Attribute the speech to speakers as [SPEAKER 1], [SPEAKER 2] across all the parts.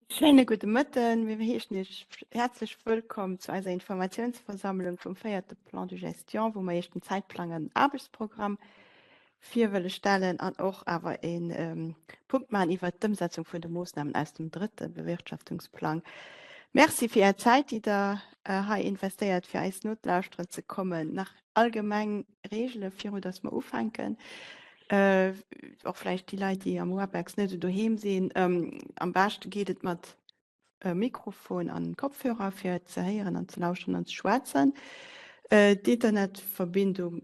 [SPEAKER 1] Schéine gudde Mëtten. Mir heeschen Iech häerzlech wëllkomm zu eiser Informatiounsversammlung vum véierte Plan de gestion, wou mer Iech den Zäitplang an den Aarbechtsprogramm vir wëlle stellen an och awer e Punkt maachen iwwert d'Ëmsetzung vun de Moossnamen aus dem drëtte Bewirtschaftungsplang. Merci fir Är Zäit, déi Der hei investéiert, fir eis notlauschteren ze kommen. Nach allgemeng Reegele viru dass mer ufänken. Och vläicht déi Leit, déi am Webex net esou doheem sinn. Am beschte geet et mat Mikrofon an Kopfhörer fir ze héieren an ze lauschteren an ze schwätzen. D'Internetverbindung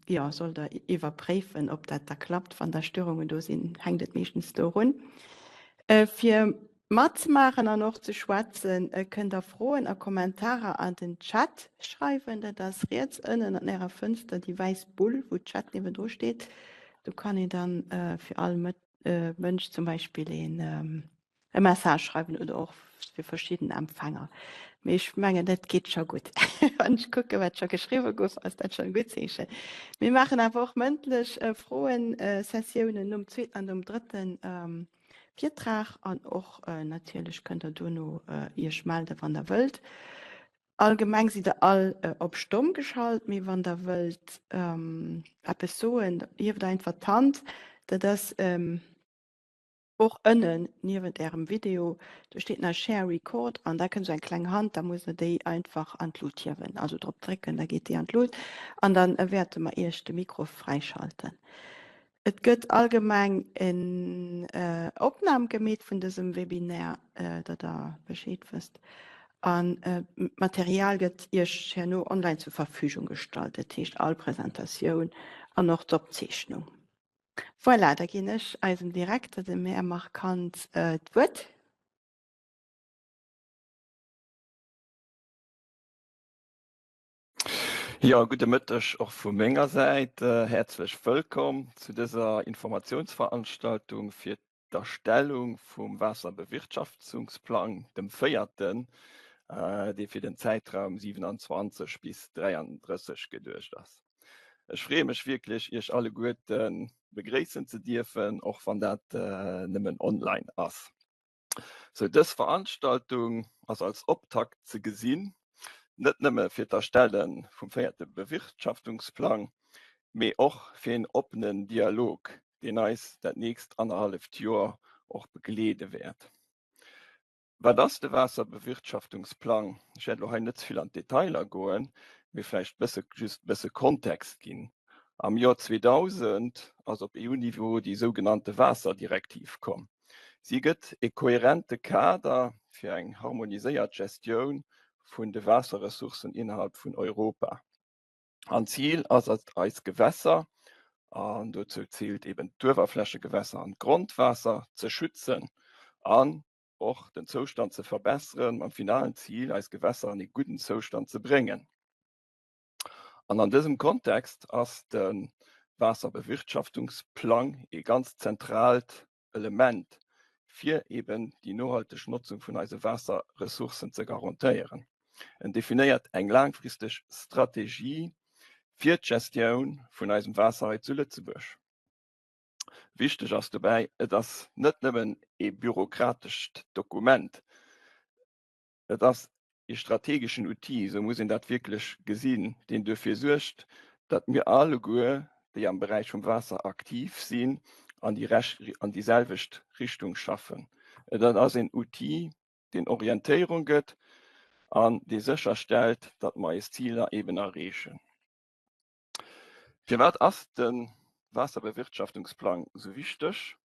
[SPEAKER 1] jo sollt der iwwerpréifen, ob dat da klappt. Wann da Störungen do sinn, hänkt et meeschtens dorun. Fir matzemaachen an och ze schwätzen, kënnt der Froen a Kommentarer an den Chat schreiwen. Dat ass riets ënnen an ärer Fënster déi wäiss Bull, wou Chat niewendru steet. Do kann een dann fir all Mënsch zum Beispill een e Message schreiwen oder och fir verschidden Empfänger. Mee ech mengen, dat geet scho gutt. Wann ech kucke wat scho geschriwwe gouf, ass dat schonn e gutt Zeechen. Mir maachen awer och mëndlech Froen-Sessiounen nom zweeten an nom drëtten Virtrag an och natierlech kënnt der dono Iech melde wann der wëllt. Allgemeng sidd der all op stomm geschalt, mee wann der wëllt eppes soen, hieft einfach d'Hand. Dat ass och ënnen niewent Ärem Video, do steet nach Share Record an da kënnt esou eng kleng Hand, da musst der déi einfach an d'Lut hiewen, also drop drécken, da geet déi an d'Lut an dann wäerte mer Iech de Mikro fräischalten. Et gëtt allgemeng en Opnam gemeet vun dësem Webinaire, datt der Bescheed wësst. An d'Material gëtt Iech herno online zur Verfügung gestallt, dat heescht all Presentatioun an och d'Opzeechnung. Voilà, da ginn ech eisem Direkter, dem Här Markant, d'Wuert.
[SPEAKER 2] Jo, gudde Mëtteg och vu menger Säit. Häerzlech wëllkomm zu dëser Informatiounsveranstaltung fir d'Erstellung vum Waasserbewirtschaftungsplang, dem véierten, dee fir den Zäitraum 27 bis 33 geduecht ass. Ech freeë mech wierklech, Iech alleguerte begréissen ze dierfen, och wann dat nëmmen online ass. Sou, dës Veranstaltung ass als Optakt ze gesinn, net nëmme fir d'Erstelle vum véierte Bewirtschaftungsplang, mee och fir een oppenen Dialog, deen eis dat nächst annerhalleft Joer och begleede wäert. Wat ass de Waasserbewirtschaftungsplang? Ech wäert elo hei net ze vill an d'Detailer goen, mee vläicht bësse just e bësse Kontext ginn. Am Joer 2000 ass op EU-Niveau déi sougenannte Waasserdirektiv komm. Si gëtt e kohärente Kader fir eng harmoniséiert Gestioun vun de Waasserressourcen innerhalb vun Europa. An d'Zil ass et, eis Gewässer, an dozou zielt eben d'Uewerflächegewässer an d'Grondwaasser, ze schützen an och den Zoustand ze verbesseren, mam finalen Zil, eis Gewässer an ee gudden Zoustand ze bréngen. An an dësem Kontext ass de Waasserbewirtschaftungsplang ee ganz zentraalt Element, fir eben déi nohalteg Notzung vun eise Waasserressourcen ze garantéieren. En definéiert eng laangfristeg Strategie fir d'Gestioun vun eisem Waasser hei zu Lëtzebuerg. Wichteg ass dobäi, Et ass net nëmmen ee bürokratescht Dokument. Et ass ee strategeschen Outil, esou muss een dat wierklech gesinn, deen duerfir suergt, datt mir alleguer, déi am Beräich vum Waasser aktiv sinn, an déi an déi selwecht Richtung schaffen. Et ass een Outil, deen Orientéierung gëtt an dee sécherstellt, datt mer eis Ziler eeben erreechen. Firwat ass de Waasserbewirtschaftungsplang esou wichteg?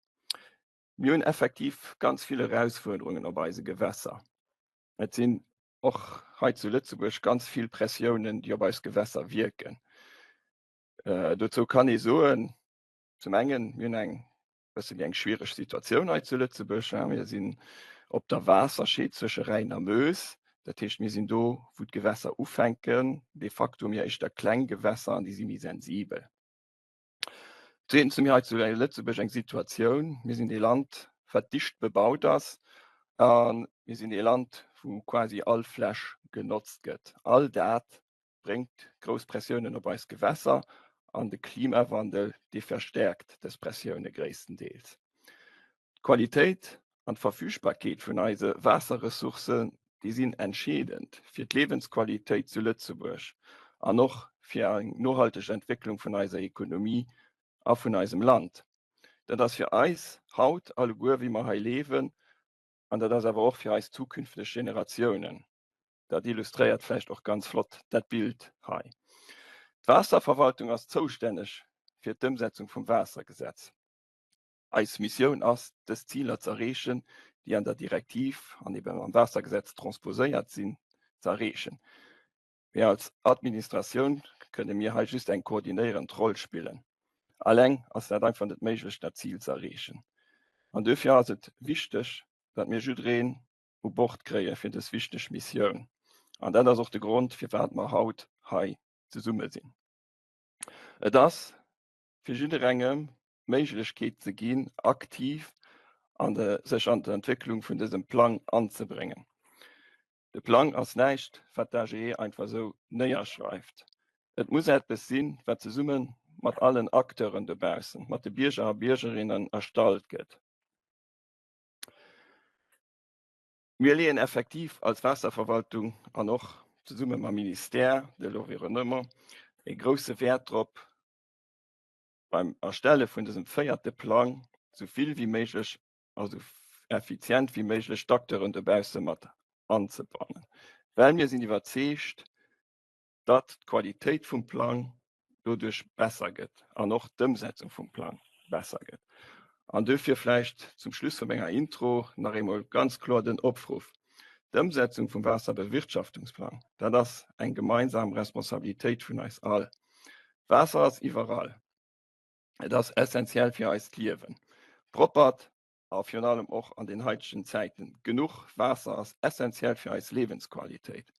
[SPEAKER 2] Mir hunn effektiv ganz vill Erausfuerderungen op eise Gewässer. Et sinn och hei zu Lëtzebuerg ganz vill Pressiounen, déi op eis Gewässer wierken. Dozou kann ee soen, zum engen, mir hunn eng bësse méi eng schwiereg Situatioun hei zu Lëtzebuerg. Mir sinn op der Waasserscheed zwësche Rhäin a Meuse. Dat heescht, mir sinn do, wou d'Gewässer ufänken. De facto hu mir éischter kleng Gewässer an déi si méi sensibel. Zweetens hu mir hei zu Lëtzebuerg eng Situatioun, mir sinn ee Land, wat dicht bebaut ass a mir sinn ee Land, wou quasi all Fläch genotzt gëtt. All dat bréngt grouss Pressiounen op eis Gewässer an de Klimawandel, dee verstäerkt dës Pressioune gréisstendeels. D'Qualitéit. an d'Verfügbarkeet vun eise Waasserressourcen, déi sinn entscheedend fir d'Liewensqualitéit zu Lëtzebuerg an och fir eng nohalteg Entwécklung vun eiser Ekonomie a vun eisem Land. Dat ass fir eis haut alleguer, wéi mer hei liewen, an dat ass awer och fir eis zukünfteg Generatiounen. Dat illustréiert vläicht och ganz flott dat Bild hei. D'Waasserverwaltung ass zoustänneg fir d'Ëmsetzung vum Waassergesetz. Eis Missioun ass, dës Ziler ze erreechen, déi an der Direktiv an eben am Waassergesetz transposéiert sinn, ze erreechen. Mee als Administratioun kënne mir hei just eng koordinéierend Roll spillen. Alleng ass dat einfach net méiglech, dat Zil ze erreechen. An duerfir ass et wichteg, datt mir jiddereen u Bord kréie fir dës wichteg Missioun. An dat ass och de Grond, firwat mer haut hei zesumme sinn. Et ass fir jidderengem d'Méiglechkeet ze ginn, aktiv an de, sech an d'Entwécklung vun dësem Plang anzebréngen. De Plang ass näischt, wat d'AGE einfach esou néierschreift. Et muss eppes sinn, wat zesumme mat allen Acteuren dobaussen, mat de Bierger a Biergerinnen erstallt gëtt. Mir leeën effektiv als Waasserverwaltung an och zesumme mam Ministère de l'Environnement e grousse Wäert drop, beim Erstelle vun dësem véierte Plang sou vill wéi méiglech a sou effizient wéi méiglech d'Acteuren dobausse mat anzebannen, well mir sinn iwwerzeegt, datt d'Qualitéit vum Plang doduerch besser gëtt an och d'Ëmsetzung vum Plang besser gëtt. An duerfir vläicht zum Schluss vu menger Intro nach eemol ganz kloer den Opruff, D'Ëmsetzung vum Waasserbewirtschaftungsplang, dat ass eng gemeinsam Responsabilitéit vun eis all. Waasser ass iwwerall. Et ass essenziell fir eist Liewen. Proppert a virun allem och an den haitegen Zäiten genuch Waasser ass essenziell fir eis Liewensqualitéit.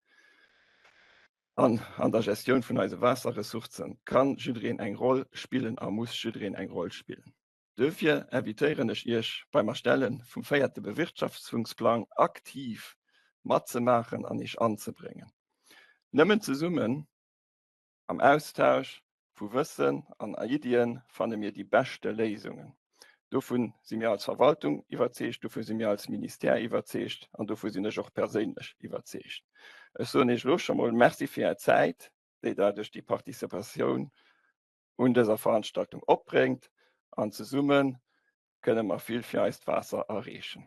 [SPEAKER 2] An an der Gestioun vun eise Waasserressourcen kann jiddereen eng Roll spillen a muss jiddereen eng Roll spillen. Duerfir invitéieren ech Iech beim Erstelle vum véierte Bewirtschaftungsplang aktiv matzemaachen an Iech anzebréngen. Nëmmen zesummen Am Austausch vu Wëssen an Iddien fanne mir déi beschte Léisungen. Dovu si mir als Verwaltung iwwerzeegt, dovu si mir als Ministère iwwerzeegt an dovu sinn ech och perséinlech iwwerzeegt. Ech soen Iech elo scho mol Merci fir Är Zäit, déi Der duerch déi Participatioun un dëser Veranstaltung opbréngt an zesumme kënne mer vill fir eist Waasser erreechen.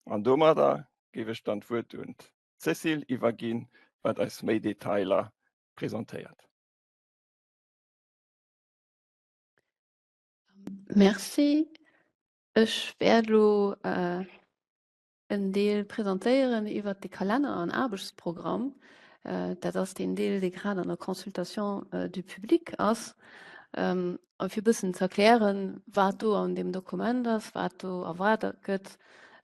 [SPEAKER 2] An domadder géif ech dann d'Wuert un d'Cécile iwwerginn, wat eis méi Detailer presentéiert.
[SPEAKER 3] Merci. Ech wäert elo en Deel presentéieren iwwert de Kalenner an Aarbechtsprogramm. Dat ass deen Deel, dee grad an der Consultation du public ass. A fir e bëssen ze erklären, wat do an deem Dokument ass, wat do erwaart gëtt.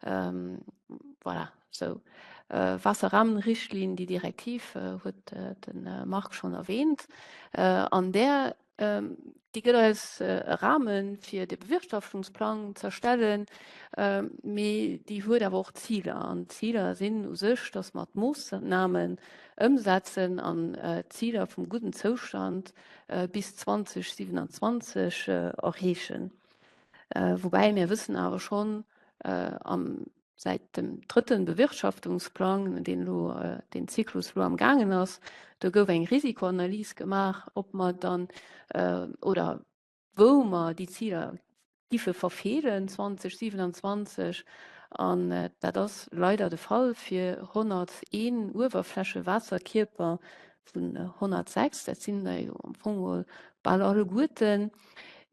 [SPEAKER 3] Voilà, sou. Wasserrahmenrichtlinie, déi Direktiv huet de Marc schonn erwähnt. An där Déi gëtt eis e Rahmen, fir de Bewirtschaftungsplang ze erstellen, mee déi huet awer och Ziler. An d'Ziler sinn u sech, dass mer d'Moossnamen ëmsetzen an d'Ziler vum gudden Zoustand bis 2027 erreechen. Woubäi mir wëssen awer schonn am Säit dem drëtten Bewirtschaftungsplang, deen elo, deen Zyklus elo am gaangen ass, do gouf eng Risikoanalys gemaach, ob mer dann oder wou mer déi Ziler giffe verfeelen 2027. An dat ass leider de Fall fir 101 Uewerflächewaasserkierper vun 106. Dat sinn der jo am Fong geholl bal alleguerten.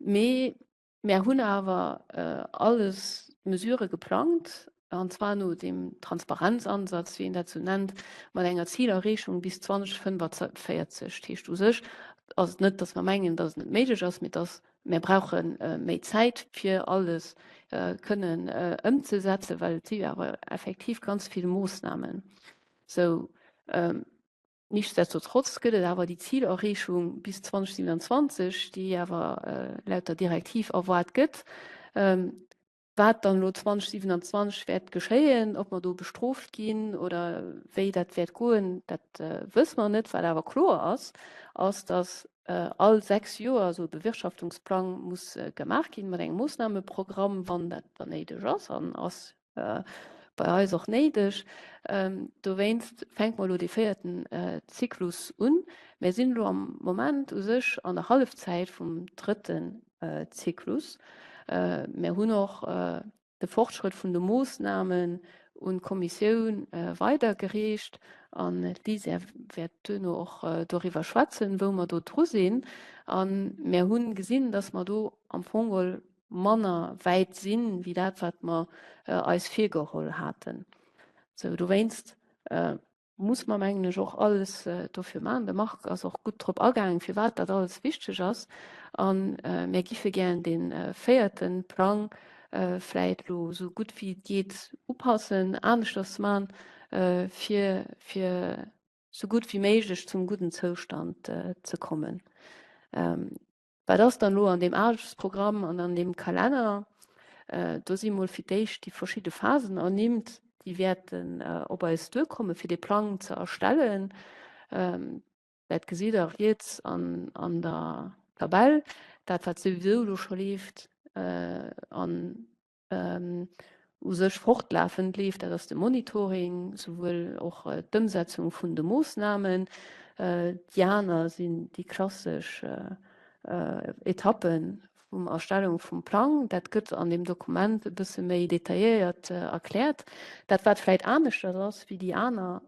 [SPEAKER 3] Mee Mär hunn awer alles Mesurë geplangt, an zwar no deem Transparenzansatz, wéi een dat esou nennt, mat enger Zilerreechung bis 2045. Dat heescht, u sech ass et net, datt mer mengen, datt et net méiglech ass, mee datt mer brauche méi Zäit, fir alles kënnen ëmzesetzen, well et si jo awer effektiv ganz vill Moossnamen. Sou. Nichtsdestotrotz gëtt et awer déi Zilerreechung bis 2027, déi awer laut der Direktiv erwaart gëtt. Wat dann elo 2027 wäert geschéien, ob mer do bestrooft ginn oder wéi dat wäert goen, dat wësse mer net. Wat awer kloer ass, ass, datt all 6 Joer esou e Bewirtschaftungsplang muss gemaach ginn mat engem Moossnameprogramm, wann dat dann néideg ass an ass. bei eis och néideg. Dowéinst fänke mer elo dee véierten Zyklus un. Mir sinn elo am Moment u sech an der Hallefzäit vum drëtten Zyklus. Mir hunn och de Fortschrëtt vun de Moossnamen un d'Kommissioun weidergereecht an d'LISER wäert duerno och doriwwer schwätzen, wou mer do dru sinn. A mir hu gesinn, dass mer do am Fong geholl manner wäit sinn, wéi dat, wat mer eis virgeholl haten. Sou, dowéinst muss mer, mengen ech, och alles dofir maachen. De Marc ass och gutt drop agaangen, firwat dat alles wichteg ass. A mir giffe gären dee véierte Plang vläicht elo esou gutt wéi et geet upassen, aneschters maachen, fir fir esou gutt wéi méiglech zum gudden Zoustand ze kommen. Wat ass dann elo an deem Aarbechtsprogramm an an deem Kalenner? Do si mol fir d'éischt déi verschidde Phasen ernimmt, déi wäerten op eis duerkommen, fir dee Plang ze erstellen. Dat gesitt Der riets an der Tabell. Dat, wat souwisou elo scho leeft an u sech fortlafend leeft, dat ass de Monitoring, souwuel och d'Ëmsetzung vun de Moossnamen. Déi aner sinn déi klassesch Etappe vum Erstellung vum Plang. Dat gëtt an deem Dokument e bësse méi detailléiert erkläert. Dat, wat vläicht aneschters ass wéi déi aner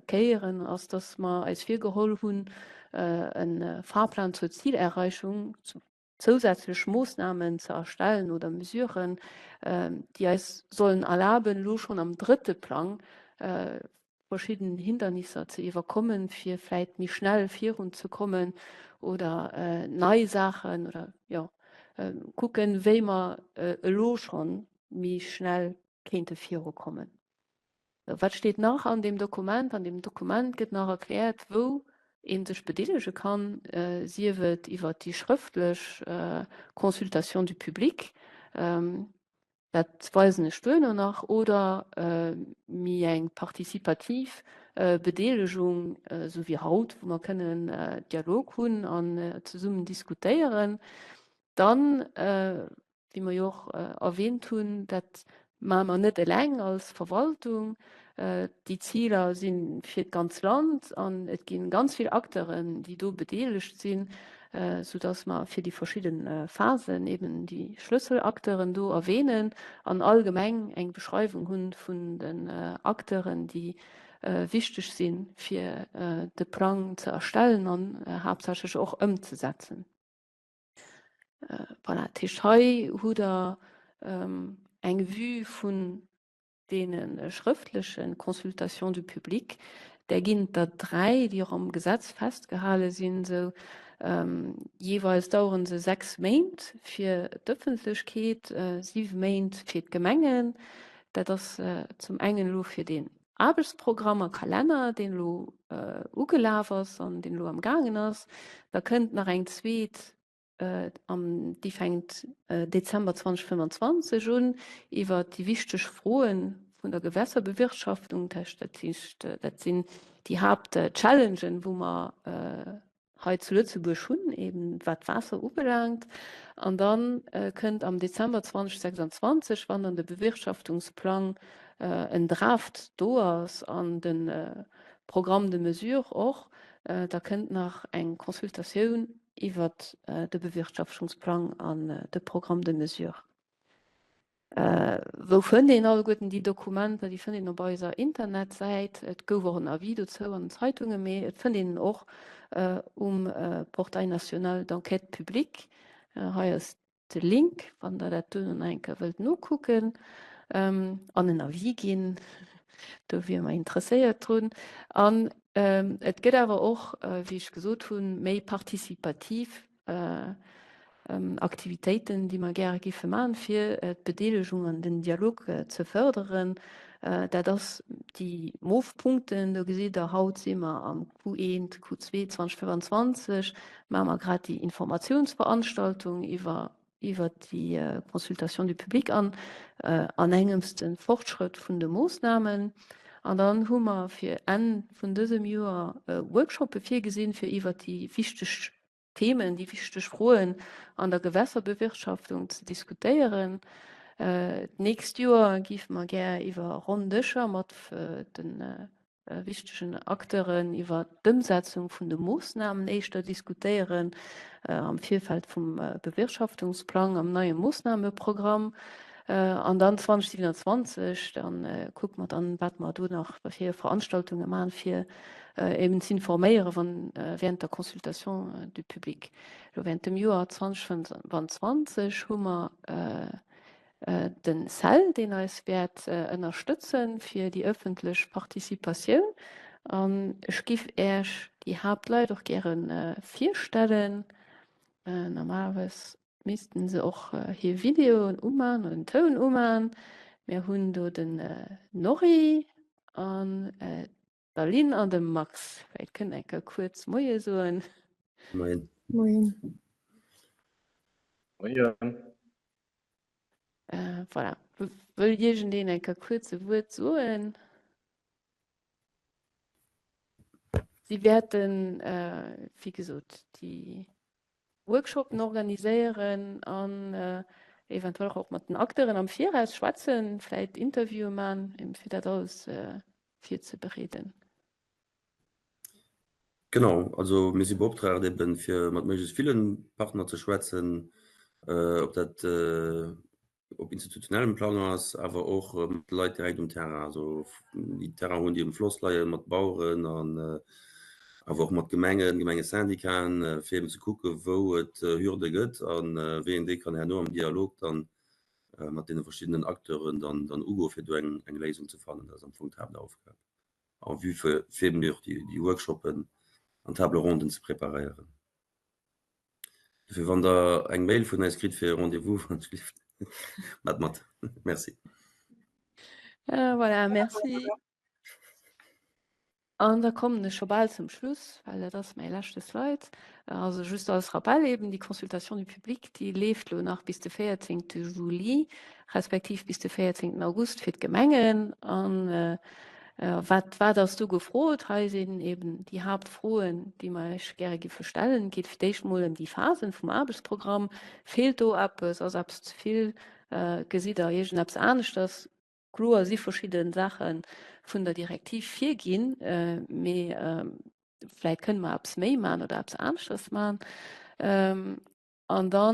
[SPEAKER 3] Kéieren, ass, dass mer eis virgeholl hunn, e Fahrplan zur Zielerreichung zu zousätzlech Moossnamen ze erstellen oder Mesuren, déi eis sollen erlaben, elo schonn am drëtte Plang verschidden Hindernisser ze iwwerkommen, fir vläit méi schnell virunzekommen oder nei Saachen oder, jo, kucken, wéi mer elo schonn méi schnell kéinte virukommen. Wat steet nach an deem Dokument? An deem Dokument gëtt nach erkläert, wou ee sech bedeelege kann, sief et iwwert déi schrëftlech Consultation du public, dat weisen ech duerno nach, oder méi eng participativ Bedeelegung, esou wéi haut, wou mer kënnen Dialog hunn an zesummen diskutéieren. Dann wéi mer jo och erwähnt hunn, dat maache mer net eleng als Verwaltung. Déi Ziler si fir d'ganz Land an et gi ganz vill Acteuren, déi do bedeelegt sinn, soudass mer fir déi verschidde Phasen eben déi Schlësselacteuren do erwähnen an allgemeng eng Beschreiwung hu vun den Acteuren, déi wichteg sinn, fir de Plang ze erstellen an haaptsächlech och ëmzesetzen. Voilà, dat heescht, hei hutt Der eng Vue vun deene schrëftleche Consultations du public. Där ginn et der 3, déi och am Gesetz festgehale sinn. Esou jeeweils dauere se 6 Méint fir d'Ëffentlechkeet, 7 Méint fir d'Gemengen. Dat ass zum engen elo fir deen Aarbechtsprogramm a Kalenner, deen elo ugelaf ass an deen elo am gaangen ass. Da kënnt nach eng zweet, an déi fänkt Dezember 2025 un, iwwer déi wichteg Froe vun der Gewässerbewirtschaftung. Dat heescht, dat sinn déi Haaptchallengen, wou mer hei zu Lëtzebuerg hunn, eben wat d'Waasser ubelaangt. An da kënnt am Dezember 2026, wann dann de Bewirtschaftungsplang en Draft do ass an de Programme de mesures och, da kënnt nach eng Consultatioun iwwert de Bewirtschaftungsplang an de Programme de mesures. Wou fënnt een alleguerten déi Dokumenter? Déi fënnt een op eiser Internetsäit. Et gouf och en Avis dozou an den Zeitungen, mee et fënnt een en och um Portail national d'enquête publique. Hei ass de Link, wann Der dat duerno nach eng Kéier wëllt nokucken an en Avis ginn. Do wiere mer interesséiert drun. An et gëtt awer och, wéi ech gesot hunn, méi participativ Aktivitéiten, déi mer gäre géife maachen, fir d'Bedeelegung an den Dialog ze fërderen. Dat ass déi mof Punkten. Do gesitt Der, haut si mer am Q1, Q2 2025, maache mer grad déi Informatiounsveranstaltung iwwer iwwert déi Consultation du public an an engems de Fortschrëtt vun de Moossnamen. An dann hu mer fir Enn vun dësem Joer Workshoppe virgesinn, fir iwwert déi wichteg Themen, déi wichteg Froen an der Gewässerbewirtschaftung ze diskutéieren. D'nächst Joer géife mer gär iwwer ronn Dëscher mat de wichtegen Acteuren iwwer d'Ëmsetzung vun de Moossnamen éischter diskutéieren am Virfeld vum Bewirtschaftungsplang am neie Moossnameprogramm. An dann 2027, da kucke mer dann, wat mer do nach fir Veranstaltunge maachen, fir eben z'informéieren, wann während der Consultation du public. Elo während dem Joer 2025 hu mer den CEL, deen eis wäert ënnerstëtzen fir déi ëffentlech Participatioun. An ech giff Äech déi Haaptleit och gäre virstellen. Normalerweis missten se och hir Videoen uman oder den Toun uman. Mir hunn do den Norry an d'Aline an de Max. Vläicht kënnt eng Kéier kuerz Moie soen.
[SPEAKER 4] Moien.
[SPEAKER 5] Moien.
[SPEAKER 6] Moien.
[SPEAKER 3] Voilà. Wëll iergendeen eng Kéier kuerz e Wuert soen? Si wäerten, wéi gesot, déi Workshopen organiséieren an eventuell och mat den Acteuren am Viraus schwätzen, vläit Interviewe man, eben fir dat alles virzebereeden.
[SPEAKER 4] Genau, also mir si beoptraagt eben fir mat méiglechst ville Partner ze schwätzen, ob dat op institutionellem Plang ass, awer och mat Leit direkt um Terrain, also déi Terrain hunn, déi um Floss leien, mat Baueren an awer och mat Gemengen, Gemengesyndicaten, fir eben ze kucken, wou et Hürde gëtt a wéi een déi kann herno am Dialog dann mat deene verschiddenen Acteuren dann dann ugoen, fir do eng eng Léisung ze fannen. Dat ass am Fong d'Haaptaufgab en vue fir fir eben och déi déi Workshoppen an Table ronden ze preparéieren. Dofir wann Der eng Mail vun eis kritt fir e Rendez-vous, wann ech gelift, maacht mat. Merci.
[SPEAKER 3] Voilà, merci. An da kommen ech scho bal zum Schluss, well dat ass mäi leschte Slide. Also just als Rappell eben, déi Consultation du public, déi leeft elo nach bis de 14. Juli, respektiv bis de 14. August fir d'Gemengen. An wat, wat ass do gefrot? Hei sinn eben déi Haaptfroen, déi mer Iech gäre giffe stellen. Et geet fir d'éischt mol ëm déi Phasen vum Aarbechtsprogramm. Feelt do eppes? Ass eppes ze vill? Gesitt Der iergendeppes aneschters? Kloer si verschidde Saache vun der Direktiv virginn, mee vläit kënne mer eppes méi maachen oder eppes aneschters maachen. An da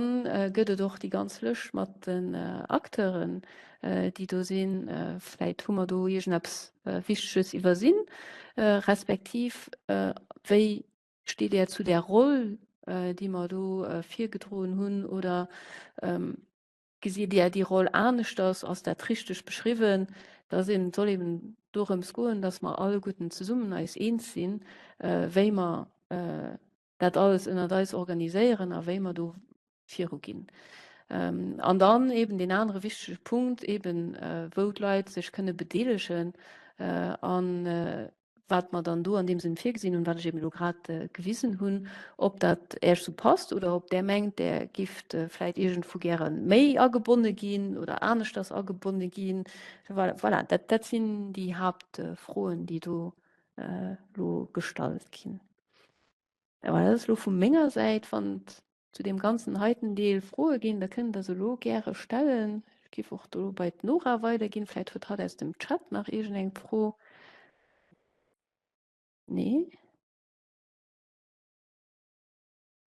[SPEAKER 3] gëtt et och déi ganz Lëscht mat den Acteuren, déi do sinn. Vläit hu mer do iergendeppes Wichteges iwwersinn, respektiv wéi steet Där zu där Roll, déi mer do virgedroen hunn oder Gesitt Dir déi Roll aneschters? Ass dat richteg beschriwwen? Dass een, et soll eben dorëms goen, dass mer alleguerten zesummen eis eens sinn, wéi mer dat alles ënnert eis organiséieren a wéi mer do viruginn. An dann eben deen anere wichtege Punkt, eben wou d'Leit sech kënne bedeelegen an wat mer dann do an deem Sënn virgesinn hunn, wat ech eben elo grad gewisen hunn, ob dat Äech sou passt oder ob Der mengt, Der gifft vläicht iergendwou gäre méi agebonne ginn oder aneschters agebonne ginn. Voilà, dat, dat sinn déi Haaptfroen, déi do elo gestallt ginn. Voilà, dat ass elo vu menger Säit. Wann et zu deem ganzen heiten Deel Froe ginn, da kënnt Der se elo gäre stellen. Ech géif och do bei d'Nora weiderginn. Vläicht huet hatt aus dem Chat nach iergendeng Fro. Nee?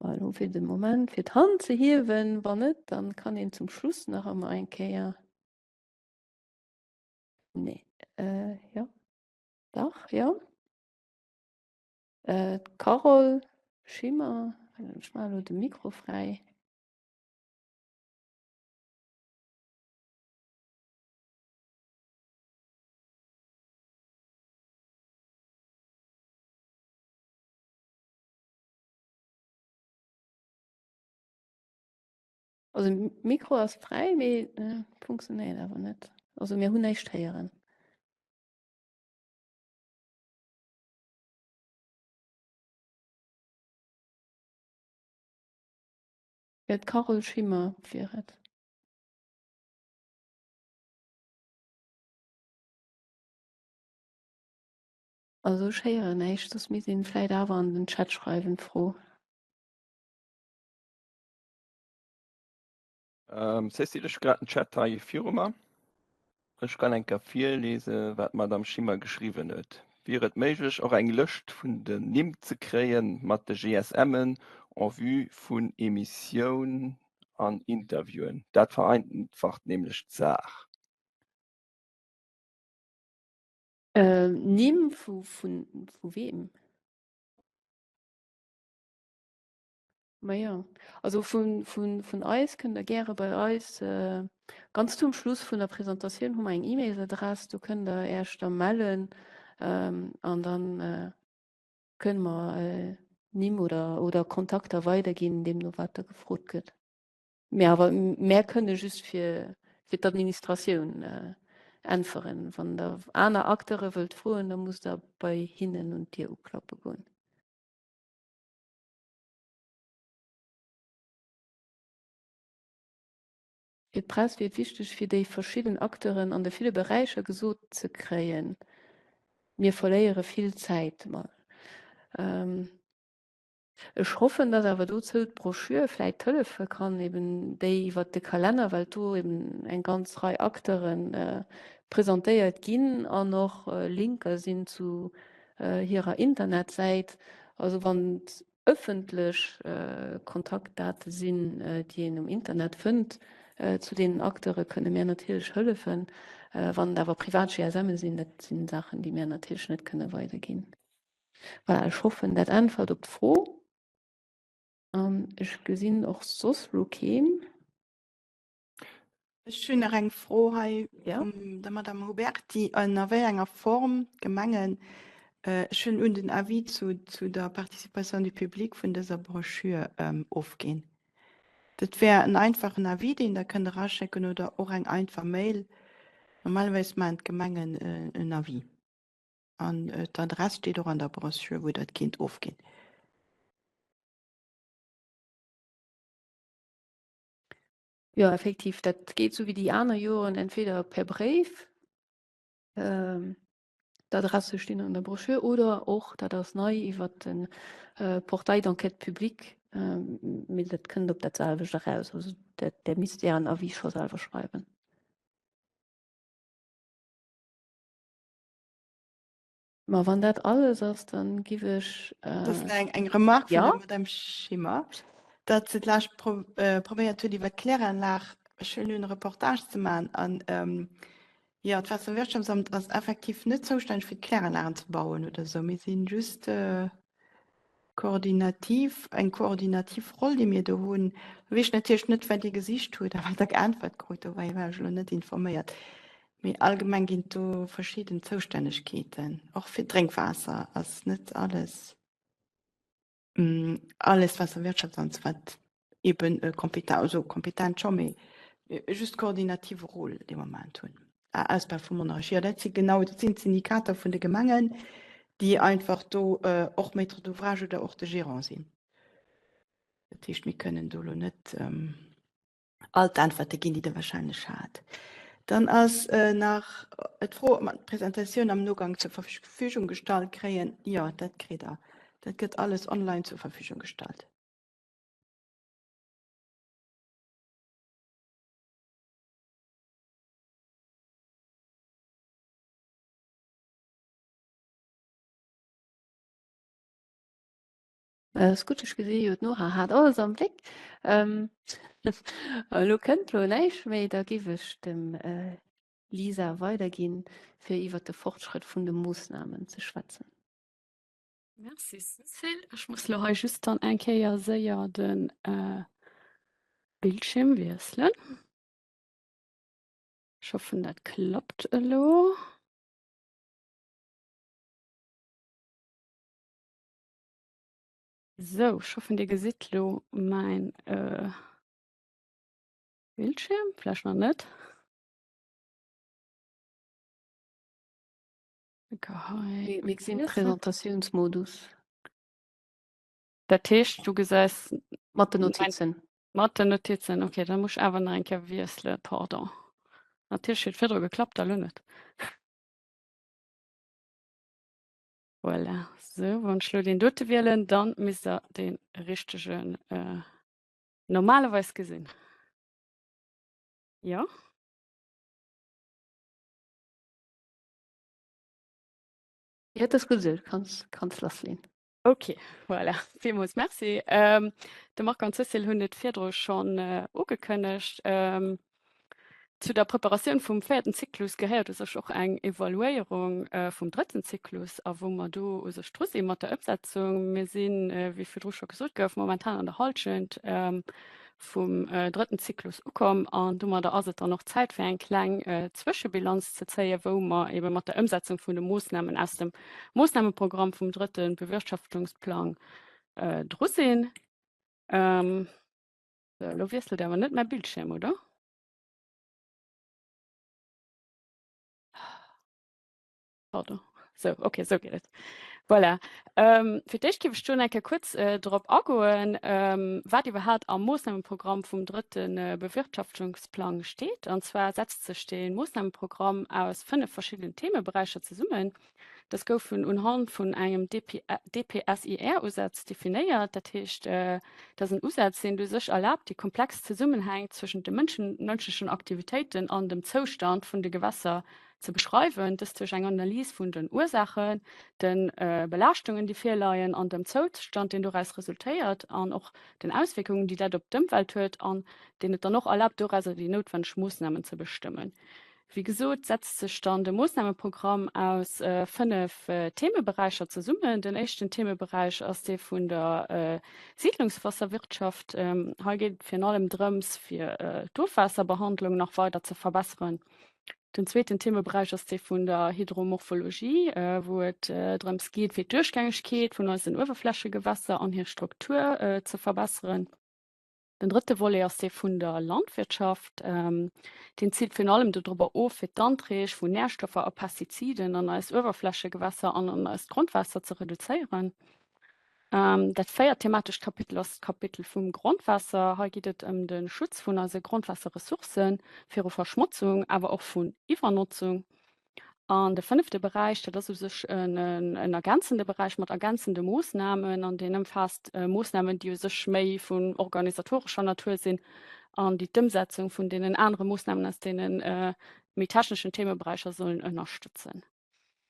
[SPEAKER 3] Bon, elo fir de Moment fir d'Hand ze hiewen. Wann net, dann kann een zum Schluss nach ëmmer eng Kéier. Nee, äh, jo. Dach, jo. D'Carole Schimmer, ech maachen elo de Mikro fräi. Also Mikro ass fräi, mee funktionéiert awer net. Also mir hunn näischt héieren. Jo, d'Carole Schimmer wier et. Also ech héieren näischt, soss misst een vläit awer an den Chat schreiwen d'Fro.
[SPEAKER 2] Cécile, ech hu grad den Chat hei viru mer. Ech kann eng Kéier virlese wat d'Madame Schimmer geschriwwen huet. Wier et méiglech och eng Lëscht vun den Nimm ze kréien mat de GSMen en vue vun Emissioun an Interviewen? Dat vereinfacht nämlech d'Saach.
[SPEAKER 3] Nimm vu weem? Ma jo, also vun, vun, vun eis kënnt Der gäre bei eis, ganz zum Schluss vun der Presentatioun hu mer eng E-Mails-Adress, do kënnt Der Äech da mellen an da kënne mer Nimm oder, oder Kontakter weiderginn, deemno wat da gefrot gëtt. Mee awer mär kënne just fir, fir d'Administratioun äntweren. Wann Der aner Acteure wëllt froen, da musst Der bei hinnen un d'Dier uklappe goen. Fir d'Press wier et wichteg, fir déi verschidden Acteuren an de ville Beräicher gesot ze kréien, Mir verléiere vill Zäit. Ech hoffen, datt awer dozou d'Broschür vläicht hëllefe kann, eben déi iwwert de Kalenner, well do eben eng ganz Rei Acteure presentéiert ginn an och Linker sinn zu hirer Internetsäit. Also wann et ëffentlech Kontaktdate sinn, déi een um Internet fënnt zu deenen Acteure, kënne mär natierlech hëllefen. Wann et awer privat GSMe sinn, dat sinn Saachen, déi mär natierlech net kënne weiderginn. Voilà, ech hoffen, dat äntwert op d'Fro. An ech gesinn och soss elo keen.
[SPEAKER 1] Ech hunn nach eng Fro hei vum der Madame Huberti. Ënner wéi enger Form d'Gemengen, ech hunn un den Avis zu, zu der Participation du public vun dëser Broschür ofginn. Dat wär en einfachen Avis, deen Der kënnt eraschécken oder och eng einfach Mail. Normalerweis maachen d'Gemengen en Avis. An d'Adress steet och an der Broschür, wou dat kinnt ofginn.
[SPEAKER 3] Jo, effektiv, dat geet sou wéi déi aner Joren, entweder per Bréif, d'Adresse stinn an der Broschür, oder och, dat ass nei, iwwer de Portail d'enquête publique, mee dat kënnt op dat selwecht eraus. Also dat, där misst Ären Avis scho selwer schreiwen. Ma wann dat alles ass, dann giff ech.
[SPEAKER 1] Dat ass eng, eng Remarque vun der Madame Schimmer, datt se d'lescht pro, probéiert huet iwwer d'Kläranlag ech hunn e Reportage ze maachen an jo, d'Waasserwirtschaftsamt ass effektiv net zoustänneg fir d'Kläranlagen ze bauen oder esou. Mir si just koordinativ, eng koordinativ Roll, déi mir do hunn. Lo weess ech natierlech net, wat Dir gesicht hutt a wat Der geäntwert krut, do war ech elo net informéiert. Mee allgemeng ginn et do verschidden Zoustännegkeeten. Och fir d'Drénkwaasser ass net alles, alles Waasserwirtschaftsamt, wat eben kompetent, also kompetent scho, mee just koordinative Rôle dee Moment hunn. Ah, Ausbau vu Monnerech, jo, dat si genau, dat sinn d'Syndikater vun de Gemengen, déi einfach do och Maître d'ouvrage oder och de Gérant sinn. Dat heescht, mir kënnen do elo net all d'Äntwerte ginn, déi Der wahrscheinlech hat. Dann ass nach d'Fro, ob mer d'Presentatioun am Nogang zur Verfügung gestallt kréien. Jo, dat kritt Der. Dat gëtt alles online zur Verfügung gestallt.
[SPEAKER 3] Ass gutt, ech gesi jo d'Nora hat alles am Bléck. Elo kënnt elo näischt méi, da giff ech dem Lisa weiderginn, fir iwwert de Fortschrëtt vun de Moossnamen ze schwätzen.
[SPEAKER 5] Merci Cécile. Ech muss lo hei just dann eng Kéier séier de Bildschierm wiesselen. Ech hoffen dat klappt elo. Sou, ech hoffen Dir gesitt lo mäin Bildschierm, vläicht nach net.
[SPEAKER 3] Mir gesinn Präsentatiounsmodus.
[SPEAKER 5] Dat heescht, du gesäis
[SPEAKER 3] mat den Notizen.
[SPEAKER 5] Mat den Notizen, okay, da muss ech awer nach eng Kéier wiesselen, pardon. Natierlech huet virdru geklappt, a lo net. Voilà, sou, wann ech lo deen dote wielen, dann misst der dee richtegen normalerweis gesinn. Jo.
[SPEAKER 3] Jo, et ass gutt esou, du kanns, kanns lassleen.
[SPEAKER 5] Ok, voilà. Villmools Merci. Ähm, de Marc an d'Cécile hunn et virdru schonn äh, ugekënnegt. Ähm, zu der Preparatioun vum véierten Zyklus gehéiert u sech och eng Evaluéierung äh, vum drëtten Zyklus a wou mer do u sech dru si mat der Ëmsetzung. Mir sinn, äh, wéi virdru scho gesot gouf, momentan an der Hallschent ähm, vum drëtten Zyklus ukomm an domadder ass et dann och Zäit fir eng kleng Zwëschebilanz ze zéien, wou mer ebe mat der Ëmsetzung vun de Moossnamen aus dem Moossnameprogramm vum drëtte Bewirtschaftungsplang dru sinn. Sou, elo wiesselt awer net mäi Bildschierm, oder? Pardon. So, okay, so geet et. Voilà. Ähm, fir d'éischt géif ech do eng Kéier kuerz äh, drop agoen, ähm, wat iwwerhaapt am Moossnameprogramm vum drëtten äh, Bewirtschaftungsplang steet. An zwar setzt sech de Moossnameprogramm aus fënnef verschiddenen Themeberäicher zesummen. Dës goufen unhand vun engem DP, DPSIR-Usaz definéiert. Dat heescht, äh, dat ass en Usaz, deen u sech erlaabt, déi komplex Zesummenhäng zwëschent de Mënschen, mënschlechen Aktivitéiten an dem Zoustand vun de Gewässer ze beschreiwen, dëst duerch eng Analys vun den Ursaachen, de Belaaschtungen, déi virleien an dem Zoustand, deen doraus resultéiert an och den Auswierkungen, déi dat op d'Ëmwelt huet an deen et dann och erlaabt, dorauser déi noutwenneg Moossnamen ze bestëmmen. Wéi gesot, setzt sech dann de Moossnameprogramm aus 5 Themeberäicher zesummen. Den éischten Themeberäich ass dee vun der Siedlungswasserwirtschaft. Hei geet et virun allem drëms, fir d'Ofwaasserbehandlung nach weider ze verbesseren. Den zweeten Themeberäich ass dee vun der Hydromorphologie, wou et drëms geet, fir d'Duerchgängegkeet vun eisen Uewerflächegewässer an hir Struktur ze verbesseren. Den drëtte Volet ass dee vun der Landwirtschaft. Deen ziilt virun allem dodrobber of, fir d'Anträg vun Närstoffer a Pestiziden an eis Uewerflächegewässer an an eist Grondwaasser ze reduzéieren. Dat véiert thematescht Kapitel ass d'Kapitel vum Grondwaasser. Hei geet et ëm de Schutz vun eise Grondwaasserressourcë viru Verschmotzung, awer och vun Iwwernotzung. An de fënnefte Beräich, dat ass u sech en ergänzende Beräich mat ergänzende Moossnamen an deen ëmfaasst Moossnamen, déi u sech méi vun organisatorescher Natur sinn an déi d'Ëmsetzung vun deenen anere Moossnamen aus deene méi techneschen Themeberäicher sollen ënnerstëtzen.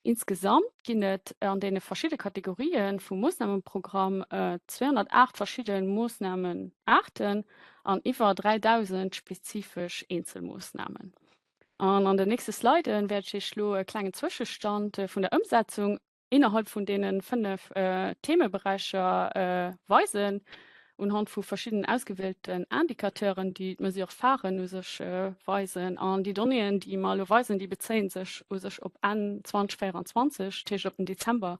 [SPEAKER 5] Insgesamt ginn et an deene verschidde Kategorië vum Moossnameprogramm 208 verschidde Moossnamenaarten an iwwer 3.000 spezifesch Eenzelmoossnamen. An an den nächste Sliden wäert ech Iech elo e klengen Zwëschestand vun der Ëmsetzung innerhalb vun deene 5 Themeberäicher weisen, unhand vu verschiddenen ausgewielten Indicateuren, déi d'Mesure pharen u sech weisen. An déi Donnéeën, déi mer elo weisen, déi bezéie sech u sech op Enn 2024, dat heescht op den Dezember,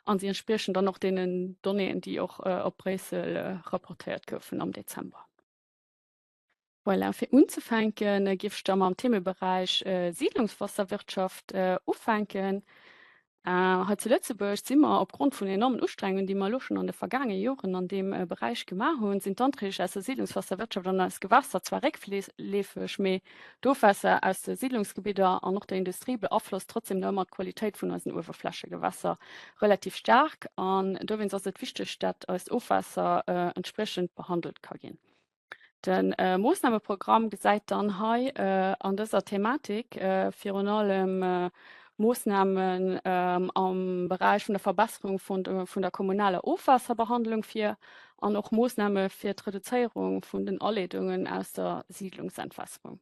[SPEAKER 5] a si entspriechen dann och deenen Donnéeën, déi och op Bréissel rapportéiert goufen am Dezember. Voilà, fir unzefänken, géif ech da mam Themeberäich Siedlungswasserwirtschaft ufänken. Hei zu Lëtzebuerg si mer opgrond vun enormen Ustrengungen, déi mer elo schonn an de vergaange Joren an deem Beräich gemaach hunn, sinn d'Anträg aus der Siedlungswasserwirtschaft an eis Gewässer zwar réckleefeg, mee d'Ofwaasser aus de Siedlungsgebidder an och der Industrie beaflosst trotzdem nach ëmmer d'Qualitéit vun eisen Uewerflächegewässer relativ staark. An dowéinst ass et wichteg, dat eist Ofwaasser entspriechend behandelt ka ginn. De Moossnameprogramm gesäit dann hei an dëser Thematik virun allem Moossnamen am Beräich vun der Verbesserung vun der kommunaler Ofwaasserbehandlung vir an och Moossname fir d'Reduzéierung vun den Aleedungen aus der Siidlungsentwässerung.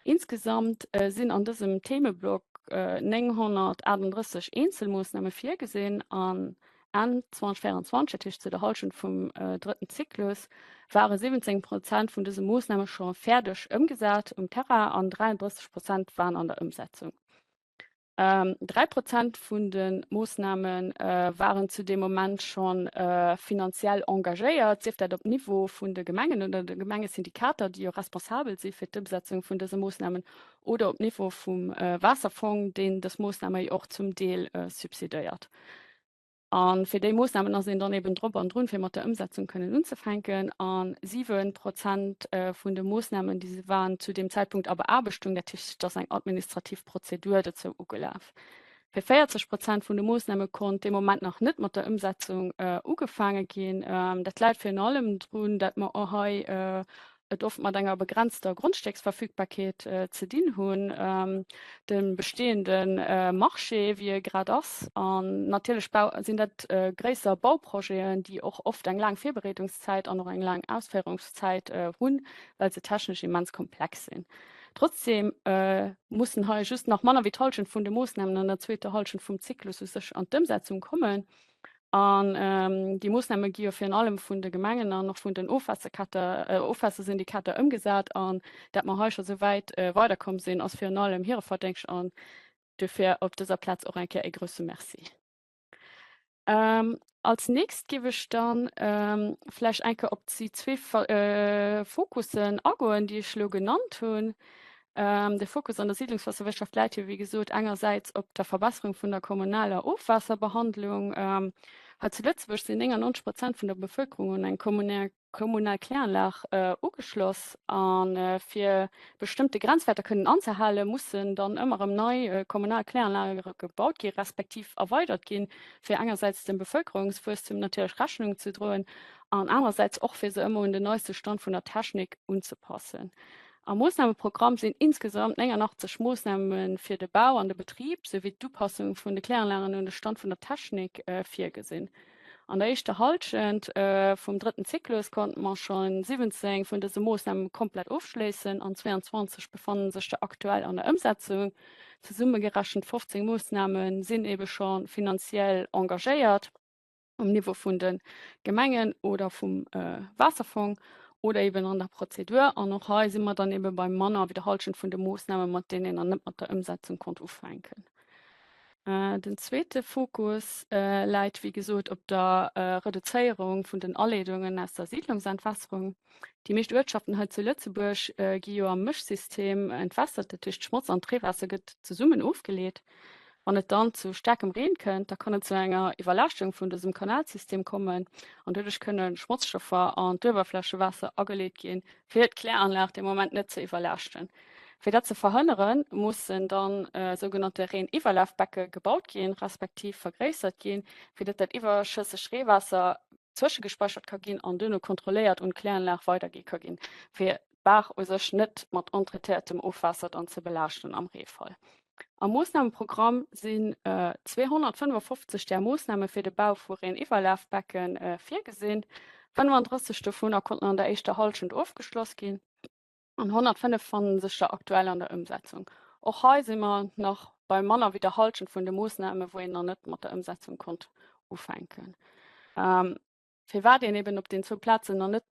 [SPEAKER 5] Insgesamt sinn an dësem Themeblock 938 Eenzelmoossname virgesinn an Enn 2024, dat heescht zu der Hallschent vum drëtten Zyklus, ware 17 Prozent vun dëse Moossname scho fäerdeg ëmgesat um Terrain an 33 Prozent waren an der Ëmsetzung. 3 Prozent vun de Moossname waren zu deem Moment scho finanziell engagéiert, sief dat op Niveau vun de Gemengen oder de Gemengesyndikater, déi jo responsabel si fir d'Ëmsetzung vun dëse Moossnamen, oder op Niveau vum Waasserfong, deen dës Moossname jo och zum Deel subsidéiert. A fir déi Moossnamen ass een dann eben drop an drun, fir mat der Ëmsetzung kënnen unzefänken. A 7 Prozent vun de Moossnamen, déi se waren zu deem Zäitpunkt a Beaarbechtung, dat heescht, et ass eng administrativ Prozedur dozou ugelaf. Fir 40 Prozent vun de Moossname konnt dee Moment nach net mat der Ëmsetzung ugefaange ginn. Dat läit virun allem drun, dat mer och hei. et oft mat enger begrenzter Grondstécksverfügbarkeet ze dinn hunn, de bestehende Marché, wéi e grad ass. An natierlech sinn dat gréisser Bauprojeten, déi och oft eng laang Virbereedungszäit an och eng laang Ausféierungszäit hunn, well se technesch immens komplex sinn. Trotzdeem mussen hei just nach manner wéi d'Hallschent vun de Moossnamen an der zweeter Hallschent vum Zyklus u sech an d'Ëmsetzung kommen. An déi Moossname gi jo virun allem vun de Gemengen an och vun den Ofwaassersyndikater ëmgesat. An dat mer hei scho sou wäit weiderkomm sinn, ass virun allem hire Verdéngscht. An duerfir op dëser Plaz och eng Kéier e grouse Merci. Als nächst géif ech dann vläicht eng Kéier op déi zwee Fokussen agoen, déi ech elo genannt hunn. De Fokus an der Siedlungswaasserwirtschaft läit jo, wéi gesot, engersäits op der Verbesserung vun der kommunaler Ofwaasserbehandlung. Hei zu Lëtzebuerg sinn 99 Prozent vun der Bevëlkerung un eng kommunal Kläranlag ugeschloss. A fir bestëmmte Grenzwäerter kënnen anzehalen, mussen dann ëmmer erëm nei kommunal Kläranlage gebaut gi respektiv erweidert ginn, fir engersäits dem Bevëlkerungswuesstum natierlech Rechnung ze droen an anerersäits och fir se ëmmer un den neiste Stand vun der Technik unzepassen. Am Moossnameprogramm sinn insgesamt 89 Moossname fir de Bau an de Betrib souwéi d'Upassung vun de Kläranlagen un de Stand vun der Technik virgesinn. An der éischter Hallschent vum drëtten Zyklus konnte mer scho 17 vun dëse Moossname komplett ofschléissen an 22 befanne sech der aktuell an der Ëmsetzung. Zesummegerechent 15 Moossname sinn ebe scho finanziell engagéiert. um Niveau vun de Gemengen oder vum Waasserfong oder eben an der Prozedur. An och hei si mer dann ebe bei manner wéi der Hallschent vun de Moossnamen, mat deenen een nach net mat der Ëmsetzung konnt ufänken. Den zweete Fokus läit, wéi gesot, op der Reduzéierung vun den Aleedungen aus der Siedlungsentwässerung. Déi meescht Uertschaften hei zu Lëtzebuerg gi jo am Mëschsystem entwässert, dat heescht d'Schmotz an d'Reewaasser gëtt zesummen ofgeleet. Wann et dann zu staarkem Reen kënnt, da kann et zu enger Iwwerlaaschtung vun dësem Kanalsystem kommen an doduerch kënne Schmotzstoffer an d'Uewerflächewaasser ageleet ginn, fir d'Kläranlag dee Moment net ze iwwerlaaschten. Fir dat ze verhënneren, mussen dann sougenannte Reeniwwerlafbecke gebaut ginn, respektiv vergréissert ginn, fir datt dat iwwerschëssegt Reewaasser zwëschegespäichert ka ginn an duerno kontrolléiert un d'Kläranlag weidergi ka ginn, fir d'Baach u sech net mat ontraitéiertem Ofwaasser dann ze belaaschten am Reefall. Am Moossnameprogramm sinn 255 där Moossname fir de Bau vu Reeniwwerlafbecke virgesinn. 35 dovunner konnten an der éischter Hallschent ofgeschloss ginn an 105 fannen sech der aktuell an der Ëmsetzung. Och hei si mer nach bei manner wéi der Hallschent vun de Moossname wou een nach net mat der Ëmsetzung konnt ufänken. Firwat een eben op den zwou Plazen nach net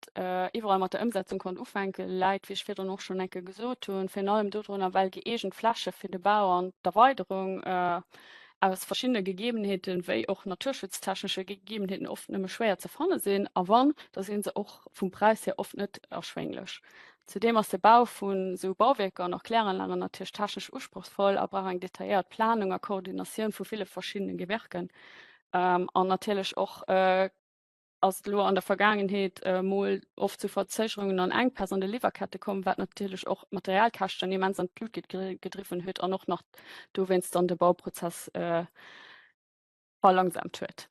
[SPEAKER 5] iwwerall mat der Ëmsetzung konnt ufänken, läit, wéi ech virdrun och schonn eng Kéier gesot hunn, virun allem dodrunner, well gëeegent Fläche fir de Bau an d'Erweiderung aus verschiddene Gegebenheeten, wéi och naturschutztechnesche Gegebenheeten, oft nëmme schwéier ze fanne sinn, a wann, da si se och vum Präis hier oft net erschwénglech. Zudeem ass de Bau vun esou Bauwierker an och Kläranlagen natierlech technesch usprochsvoll a brauch eng detailléiert Planung a Koordinatioun vu ville verschiddene Gewerken. An natierlech och ass et elo an der Vergaangenheet mol oft zu Verzögerungen an Enkpäss an de Liwwerkette komm, wat natierlech och d'Materialkäschten immens an d'Lut gedriwwen huet an och nach dowéinst dann de Bauprozess verlangsamt huet.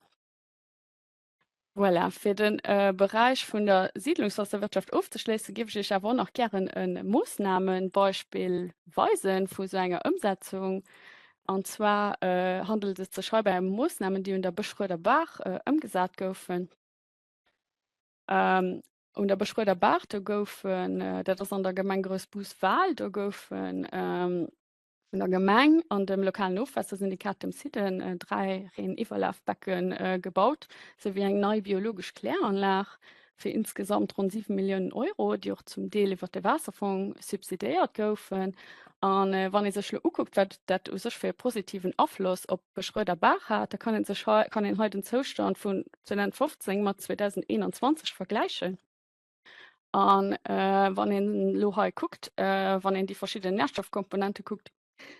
[SPEAKER 5] Voilà, fir de Beräich vun der Siedlungswasserwirtschaft ofzeschléissen, géif ech Iech awer och nach gären e Moossnamenbeispill weisen vu esou enger Ëmsetzung. An zwar handelt et sech heibäi ëm Moossnamen, déi un der Bëschrueder Baach ëmgesat goufen. Un der Bëschrueder Baach, do goufen, dat ass an der Gemeng Groussbus-Wal, do goufen vun der Gemeng an dem lokalen Ofwaassersyndikat, dem SIDEN, 3 Reeniwwerlafbecke gebaut, souwéi eng nei biologesch Kläranlag fir insgesamt ronn 7 Milliounen Euro, déi och zum Deel iwwer de Waasserfong subsidéiert goufen. A wann ee sech elo ukuckt, wat dat u sech fir e positiven Afloss op d'Beschröder Baach hat, da kann ee sech hei, kann een hei den Zoustand vun 2015 mat 2021 vergläichen. An wann een elo hei kuckt, wann een déi verschidden Nährstoffkomponente kuckt,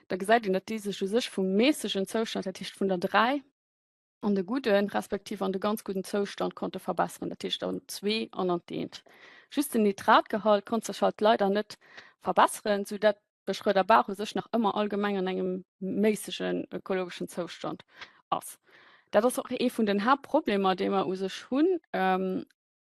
[SPEAKER 5] da gesäit een, datt déi sech u sech vum mässegen Zoustand, dat heescht vun der 3 an de gudden, respektiv an de ganz gudden Zoustand konnte verbesseren, dat heescht an d'Zwee an an d'Eent. Just den Nitratgehalt konnt sech halt leider net verbesseren, soudatt d'Beschröder Baach u sech nach ëmmer allgemeng an engem méissegen ökologeschen Zoustand ass. Dat ass och ee vun den Haaptproblemer, déi mer u sech hunn.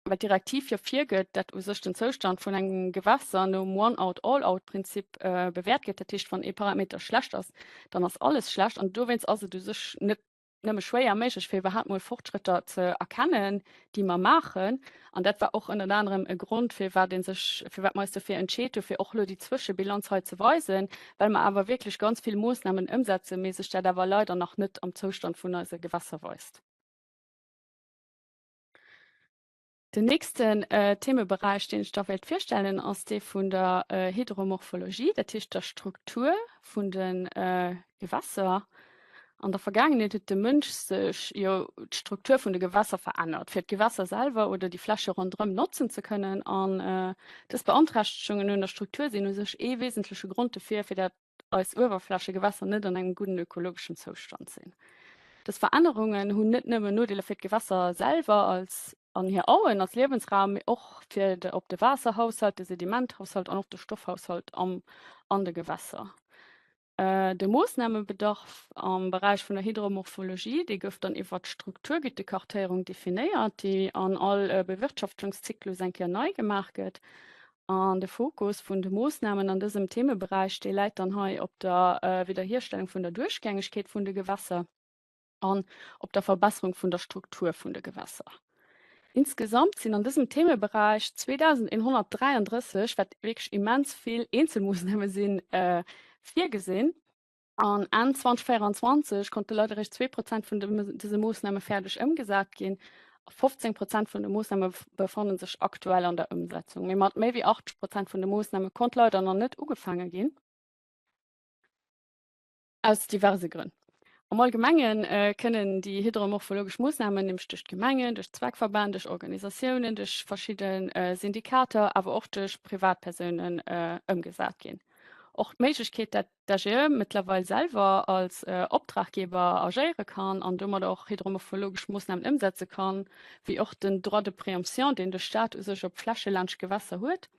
[SPEAKER 5] Well d'Direktiv jo virgëtt, dat u sech den Zoustand vun engem Gewässer nom One-out-all-out-Prinzip bewäert gëtt, dat heescht, wann ee Parameter schlecht ass, dann ass alles schlecht. An dowéinst ass et u sech net nëmme schwéier méiglech, fir iwwerhaapt mol Fortschrëtter ze erkennen, déi mer maachen. An dat war och ënnert anerem e Grond, firwat ee sech, firwat mer eis dofir entscheet hu fir och elo déi Zwëschebilanz hei ze weisen, well mer awer wierklech ganz vill Moossnamen ëmsetzen, mee sech dat awer leider nach net am Zoustand vun eise Gewässer weist. Den nächsten Themeberäich, deen ech da wéilt virstellen, ass dee vun der Hydromorphologie, dat heescht der Struktur vun de Gewässer. An der Vergaangenheet huet de Mënsch sech jo d'Struktur vun de Gewässer verännert, fir d'Gewässer selwer oder déi Fläche ronderëm notzen ze kënnen. An dës Beanträchtegungen un der Struktur sinn u sech ee wesentleche Grond dofir, fir dat eis Uewerflächegewässer net an engem gudden ökologeschen Zoustand sinn. Dës Verännerungen hunn net nëmmen Nodeeler fir d'Gewässer selwer als an hir Auen als Liewensraum, mee och fir de op de Waasserhaushalt, de Sedimenthaushalt an och de Stoffhaushalt am an de Gewässer. De Moossnamebedarf am Beräich vun der Hydromorphologie, dee gouf dann iwwer d'Strukturgütekartéierung definéiert, déi an all Bewirtschaftungszyklus eng Kéier nei gemaach gëtt. An de Fokus vun de Moossnamen an dësem Themeberäich, dee läit dann hei op der Wiederhierstellung vun der Duerchgängegkeet vun de Gewässer an op der Verbesserung vun der Struktur vun de Gewässer. Insgesamt sinn an dësem Themeberäich 2.133, wat wierklech immens vill Eenzelmoossname sinn, virgesinn. An Enn 2024 konnte leider eréischt 2 Prozent vun dëse Moossname fäerdeg ëmgesat ginn. 15 Prozent vun de Moossname befanne sech aktuell an der Ëmsetzung. Mee mat méi wéi 80 Prozent vun de Moossname konnt leider nach net ugefaange ginn. Aus diverse Grënn. Am Allgemenge kënnen déi hydromorphologesch Moossnamen nämlech duerch d'Gemengen, duerch Zweckverbänn, duerch Organisatiounen, duerch verschidde Syndikater, awer och duerch Privatpersounen ëmgesat ginn. Och d'Méiglechkeet, dat d'AGE mëttlerweil selwer als Optraggeber agéiere kann an domadder och hydromorphologesch Moossnamen ëmsetze kann, wéi och den Droit de préemption, deen de Staat u sech op Fläche laanscht Gewässer huet,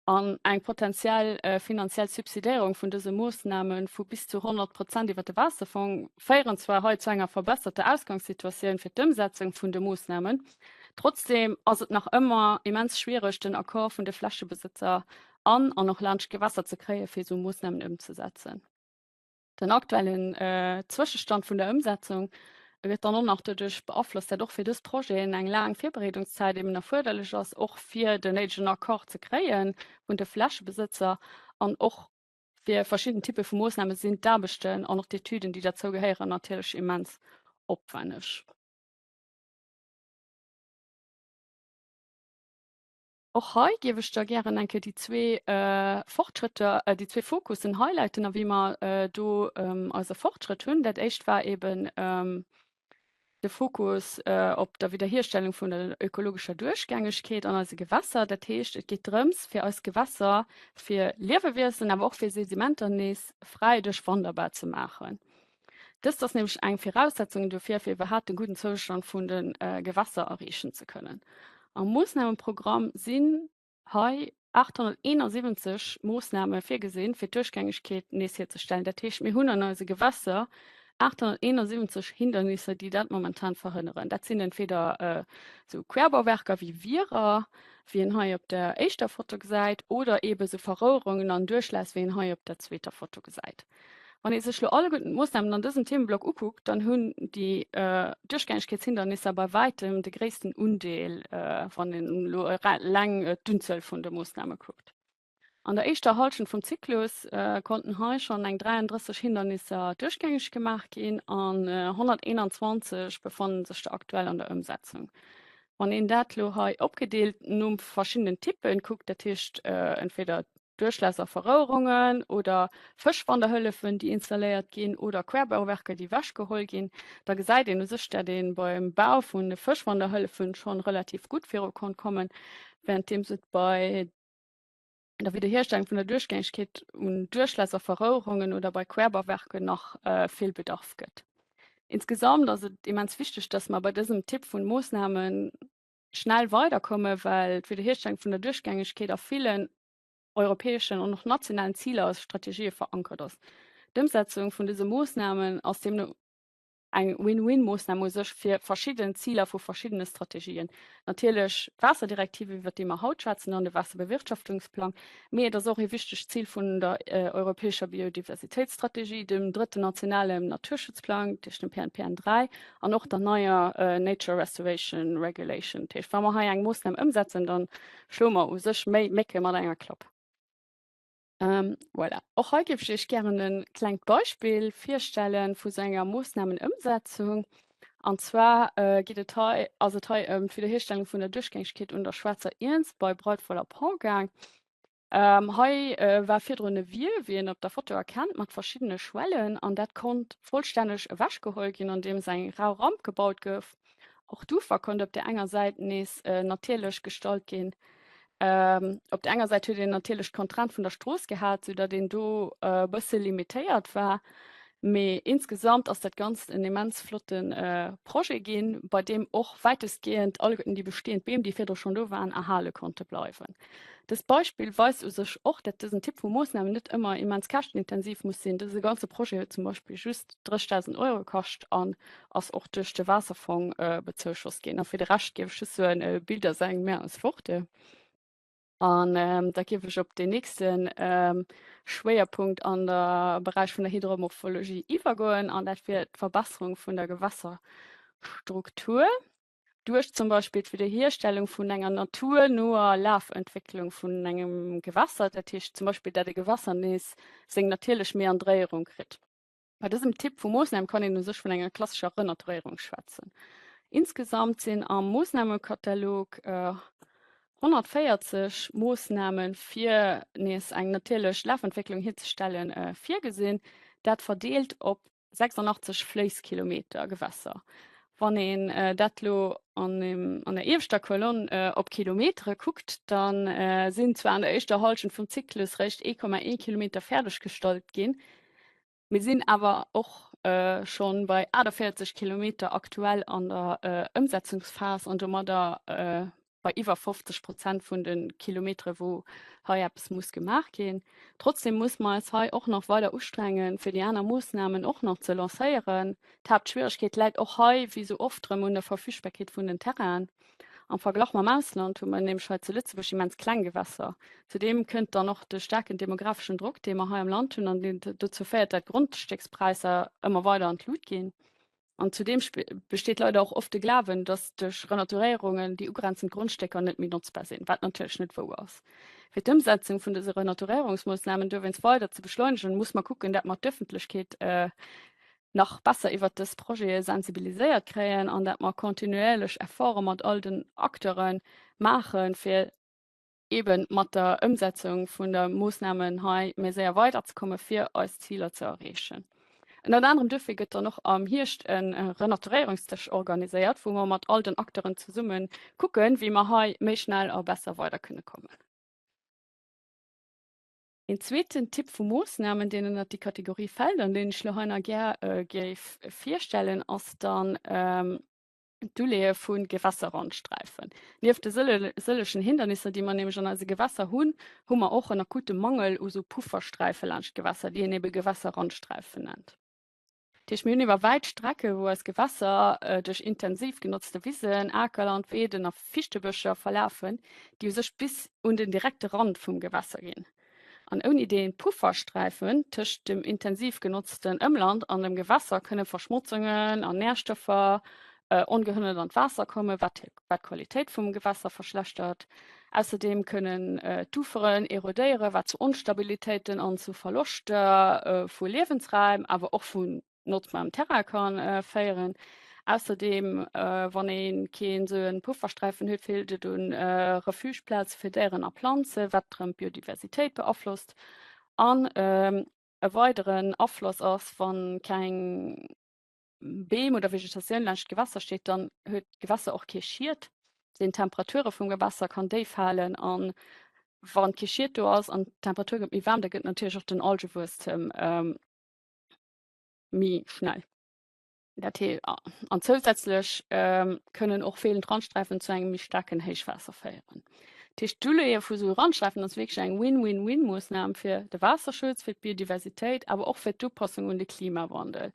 [SPEAKER 5] an eng potenziell finanziell Subsidéierung vun dëse Moossname vu bis zu 100 Prozent iwwer de Waasserfong féieren zwar hei zu enger verbesserter Ausgangssituatioun fir d'Ëmsetzung vun de Moossnamen, trotzdeem ass et nach ëmmer immens schwiereg, den Accord vun de Flächebesëtzer an an och laanscht Gewässer ze kréien, fir esou Moossnamen ëmzesetzen. Den aktuellen Zwëschestand vun der Ëmsetzung gëtt dann och nach doduerch beaflosst, dat och fir dës Projeten eng laang Virbereedungszäit eben erfuerderlech ass, och fir den néidegen Accord ze kréie vun de Flächebesëtzer an och fir verschidden Typpe vu Moossname sinn d'Aarbechten an och d'Etüden, déi derzou gehéieren, natierlech immens opwenneg. Och hei géif ech da gären eng Kéier déi zwee Fortschrëtter, déi zwee Fokussen highlighten a wéi mer do eise Fortschrëtt hunn. Dat éischt war eben de Fokus op der Wiederhierstellung vun der ökologescher Duerchgängegkeet an eise Gewässer. Dat heescht, et geet drëms, fir eis Gewässer fir Liewewiesen, awer och fir Sedimenter nees fräi duerchwanderbar ze maachen. Dëst ass nämlech eng Viraussetzung dofir, fir iwwerhaapt de gudden Zoustand vun de Gewässer erreechen ze kënnen. Am Moossnameprogramm sinn hei 871 Moossname virgesinn, fir d'Duerchgängegkeet nees hierzestellen. Dat heescht, mir hunn an eise Gewässer 871 Hindernisser, déi dat momentan verhënneren. Dat sinn entweder esou Querbauwerker wéi Wierer, wéi een hei op der éischter Foto gesäit, oder eebe sou Verrouerungen an Duerchläss, wéi een hei op der zweeter Foto gesäit. Wann ee sech lo alleguerten d'Moossnamen an dësem Themenblock ukuckt, dann hunn déi Duerchgängegkeetshindernisser bei wäitem de gréissten Undeel, wann een elo eleng d'Unzuel vun de Moossname kuckt. An der éischter Hallschent vum Zyklus konnten hei schonn eng 33 Hindernisser duerchgängeg gemaach ginn an 121 befannen sech der aktuell an der Ëmsetzung. Wann een dat lo hei opgedeelt no verschiddenen Typen kuckt, dat heescht entweder Duerchläss a Verrouerungen oder Fëschwanderhëllefen, déi installéiert ginn oder Querbauwerker, déi ewechgeholl ginn, da gesäit een u sech, dat ee beim Bau vun de Fëschwanderhëllefen schonn relativ gutt viru konnt kommen, wärenddeems et bei der Wiederherstellung vun der Duerchgängegkeet un Duerchläss a Verrouerungen oder bei Querbauwerken nach vill Bedarf gëtt. Insgesamt ass et immens wichteg, dass mer bei dësem Typ vun Moossnamen schnell weiderkommen, well d'Wiederherstellung vun der Duerchgängegkeet a villen europäeschen an och nationalen Ziler a Strategië verankert ass. D'Ëmsetzung vun dëse Moossnamen ass deemno. Eng Win-win-Moossnam u sech fir verschidden Ziler vu verschiddene Strategien. Natierlech d'Waasserdirektiv, iwwert déi mer haut schwätzen, an de Waasserbewirtschaftungsplang, mee et ass och ee wichtegt Zil vun der europäescher Biodiversitéitsstrategie, dem drëtten nationalen Naturschutzplang, dat heescht dem PNPN 3, an och der neier Nature Restoration Regulation. Dat heescht, wa mer hei eng Moossnam ëmsetzen, da schloe mer u sech méi Mécke mat enger Klapp. Ähm, voilà. Och hei géif ech Iech gären e klengt Beispill virstellen vu sou enger Moossnamenëmsetzung. An zwar äh, geet et hei, ass et hei ëm d'Wiederhierstellung vun der Duerchgängegkeet un der Schwaarzer Iernz bei Breitweiler Pont gaang. Ähm, hei äh, war virdrun e Wier, wéi een op der Foto erkennt, mat verschiddene Schwellen an dat konnt vollstänneg ewechgeholl ginn, andeems eng rau Ramp gebaut gouf. Och d'Ufer konnt op der enger Säit nees äh, natierlech gestalt ginn. Ähm, op der enger Säit huet een natierlech d'Contrainte vun der Strooss gehat, soudatt een do e bësse limitéiert war. Mee insgesamt ass dat Ganzt en immens flotte Projet ginn, bei deem och wäitestgehend alleguerten déi bestehend Beem, déi virdru schonn do waren, erhale konnte bleiwen. Dëst Beispill weist u sech och, dat dësen Typ vu Moossnamen net ëmmer immens käschtenintensiv muss sinn. Dëse ganze Projet huet zum Beispill just 30.000 Euro kascht an ass och duerch de Waasserfong bezouschoss ginn. A fir de Rescht géif ech just soen, Bilder sagen mehr als Worte. An da géif ech op den nächste Schwéierpunkt an der Beräich vun der Hydromorphologie iwwergoen, an dat wier d'Verbesserung vun der Gewässerstruktur duerch zum Beispill d'Wiederhierstellung vun enger naturnoer Lafentwécklung vun engem Gewässer, dat heescht zum Beispill, dat e Gewässer nees seng natierlech Meandréierung kritt. Bei dësem Typ vu Moossnam kann een u sech vun enger klassescher Renaturéierung schwätzen. Insgesamt sinn am Moossnamekatalog 140 Moossname fir nees eng natierlech Lafentwécklung hierzestellen virgesinn, dat verdeelt op 86 Fléisskilometer Gewässer. Wann een dat lo an der ieweschter Kolonn op Kilometere kuckt, da sinn zwar an der éischter Hallschent vum Zyklus réischt 1,1 Kilometer fäerdeggestallt ginn, Mir sinn awer och scho bei 48 Kilometer aktuell an der Ëmsetzungsphas an domadder bei iwwer 50 Prozent vun de Kilometere wou hei eppes muss gemaach ginn. Trotzdem muss mer eis hei och nach weider ustrengen, fir déi aner Moossnamen och nach ze lancéieren. D'Haaptschwieregkeet läit och hei, wéi esou oft, erëm un der Verfügbarkeet vun den Terrainen. Am Verglach mam Ausland hu mer nämlech hei zu Lëtzebuerg immens kleng Gewässer. Zudeem kënnt dann och de staarken demografeschen Drock, dee mer hei am Land hunn an deen dozou féiert, dat d'Grondstéckspräisser ëmmer weider an d'Lut ginn. An zudeem besteet leider och oft de Glawen, datt duerch Renaturéierungen déi ugrenzend Grondstécker net méi notzbar sinn, wat natierlech net wouer ass. Fir d'Ëmsetzung vun dëse Renaturéierungsmoossnamen dowéinst weider ze beschleunegen, muss mer kucken, dat mer d'Ëffentlechkeet nach besser iwwert dës Projete sensibiliséiert kréien an dat mer kontinuierlech Efforte mat all den Acteure maachen, fir eebe mat der Ëmsetzung vun de Moossnamen hei méi séier weiderzekommen, fir eis Ziler ze erreechen. Ënnert anerem duerfir gëtt dann och am Hierscht e Renaturéierungsdësch organiséiert, wou mer mat all den Acteuren zesumme kucken, wéi mer hei méi schnell a besser weider kënne kommen. Een zweeten Typ vu Moossnamen, deen ënnert déi Kategorie fält an deen ech elo hei nach gär géif virstellen, ass dann d'Uleeë vu Gewässerrandsträifen. Nieft de sëllegen Hindernisser, déi mer nämlech an eise Gewässer hunn, hu mer och en akute Mangel u sou Puffersträife laanscht d'Gewässer, déi een ebe Gewässerrandsträifen nennt. Dat heescht, mir hunn iwwer wäit Strecke wou eis Gewässer duerch intensiv genotzte Wisen, Akerland, Weeden a Fichtebëscher verlafen, déi u sech bis un den direkte Rand vum Gewässer ginn. An ouni dee Puffersträifen tëscht dem intensiv genotzten Ëmland an dem Gewässer kënne Verschmotzungen an Närstoffer ongehënnert an d'Waasser kommen, wat d'Qualitéit vum Gewässer verschlechtert. Ausserdeem kënnen d'Uferen erodéieren, wat zu Onstabilitéiten an zu Verloschter vu Liewensraim, awer och vun notzbarem Terrain ka féieren. Ausserdeem, wann ee keen esou e Puffersträifen huet, feelt et un Refugeplaze fir Déieren a Planzen, wat erëm d'Biodiversitéit beaflosst. An e weideren Afloss ass, wa keng Beem oder Vegetatioun laanscht d'Gewässer steet, dann huet d'Gewässer och kee Schiet, deen d'Temperature vum Gewässer kann déif halen. An wann kee Schiet do ass an d'Temperatur gëtt méi waarm, da gëtt natierlech och den Algewuesstem méi schnell. Dat hee an zousätzlech kënnen och feelend Randsträifen zu engem méi staarken Héichwaasser féieren. Dat heescht, d'Uleeë vu sou Randsträifen ass wierklech eng Win-Win-Win-Moossnam fir de Waasserschutz, fir d'Biodiversitéit, awer och fir d'Upassung un de Klimawandel.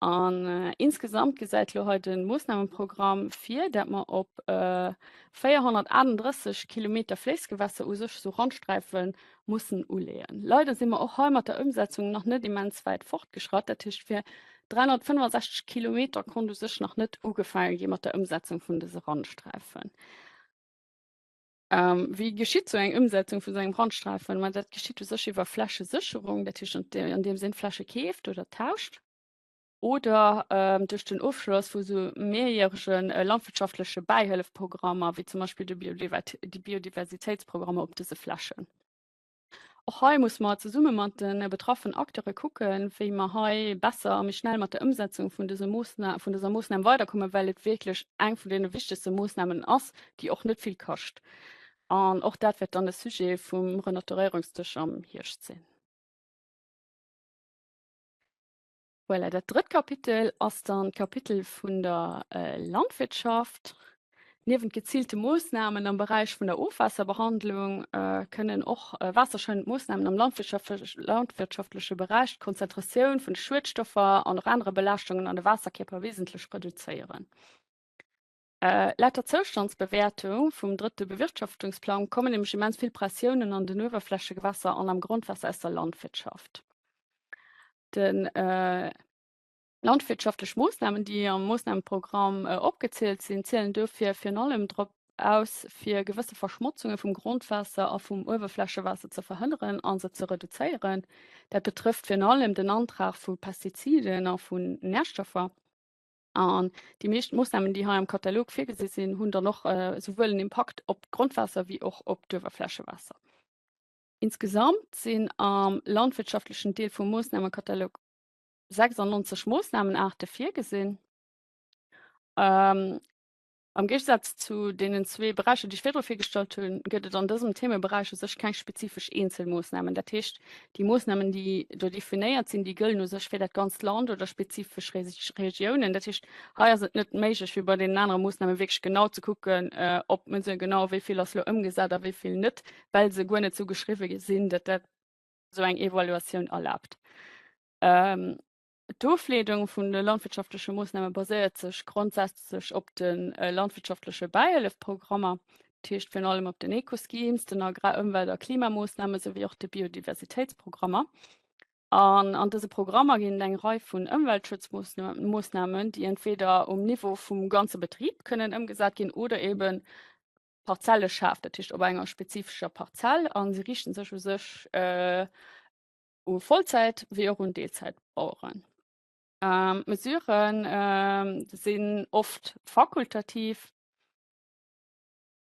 [SPEAKER 5] An insgesamt gesäit elo hei de Moossnamenprogramm vir, dat mer op 438 Kilometer Fléissgewässer u sech esou Randsträife mussen uleeën. Leider si mer och hei mat der Ëmsetzung nach net immens wäit fortgeschratt. Dat heescht, fir 365 Kilometer konnt u sech nach net ugefaange gi mat der Ëmsetzung vun dëse Randsträifen. Wéi geschitt sou eng Ëmsetzung vun sou engem Randsträifen? Ma dat geschitt u sech iwwer Flächesécherung, dat heescht an deem Sënn Fläche keeft oder tauscht oder duerch den Ofschloss vu sou mehrjährege landwirtschaftleche Bäihëllefprogrammer, wéi zum Beispill de déi Biodiversitéitsprogrammer op dëse Flächen. Och hei muss mer zesumme mat de betraffenen Acteure kucken, wéi mer hei besser a méi schnell mat der Ëmsetzung vun dëse Moossna vun dëser Moossnam weiderkommen, well et wierklech eng vun deene wichtegste Moossnamen ass, déi och net vill kascht. An och dat wäert dann e Sujet vum Renaturéierungsdësch am Hierscht sinn. Voilà, dat drëtt Kapitel ass dann d'Kapitel vun der Landwirtschaft. Niewent geziilte Moossnamen am Beräich vun der Ofwaasserbehandlung kënnen och waasserschonend Moossnamen am landwirtschaftleche Beräich d'Konzentratioun vun de Schuedstoffer an och anere Belaaschtungen an de Waasserkierper wesentlech reduzéieren. Laut der Zoustandsbewäertung vum drëtte Bewirtschaftungsplang kommen nämlech immens vill Pressiounen an den Uewerflächegewässer an am Grondwaasser aus der Landwirtschaft. De landwirtschaftlech Moossnamen, déi am Moossnameprogramm opgezielt sinn, zielen dofir virun allem drop aus, fir gewësse Verschmotzunge vum Grondwaasser a vum Uewerflächewaasser ze verhënneren a se ze reduzéieren. Dat betrëfft virun allem den Antrag vu Pestiziden a vun Närstoffer. An déi meescht Moossnamen, déi hei am Katalog virgesi sinn, hunn dann och esouwuel en Impakt op d'Grondwaasser wéi och op d'Uewerflächewaasser. Insgesamt sinn am landwirtschaftlechen Deel vum Moossnamekatalog 96 Moossnamenaarte virgesinn. Am Géigesaz zu deenen zwee Beräicher, déi ech virdru virgestallt hunn, gëtt et an dësem Themeberäich u sech keng spezifesch Eenzelmoossnamen. Dat heescht, déi Moossnamen, déi do definéiert sinn, déi gëllen u sech fir dat ganzt Land oder spezifesch Regiounen. Dat heescht, hei ass et net méiglech, wéi bei deenen anere Moossnamen, wierklech genau ze kucken, ob se genau wéi vill ass elo ëmgesat a wéi vill net, well se guer net esou geschriwwe sinn, datt dat esou eng Evaluatioun erlaabt. D'Ofleedung vun de landwirtschaftleche Moossname baséiert sech grondsätzlech op de landwirtschaftleche Bäihëllefprogrammer, dat heescht virun allem op den Eco-Schemes, den Agrar-, Ëmwelt a Klimamoossname souwéi och de Biodiversitéitsprogrammer. An an dëse Programmer ginn et eng Rei vun Ëmweltschutzmoossnamen, déi entweeder um Niveau vum ganze Betrib kënnen ëmgesat ginn oder eebe parzelleschaf, dat heescht op enger spezifescher Parzell, a se riichte sech u sech u Vollzäit wéi och un Deelzäitbaueren. D'Mesuren sinn oft fakultativ.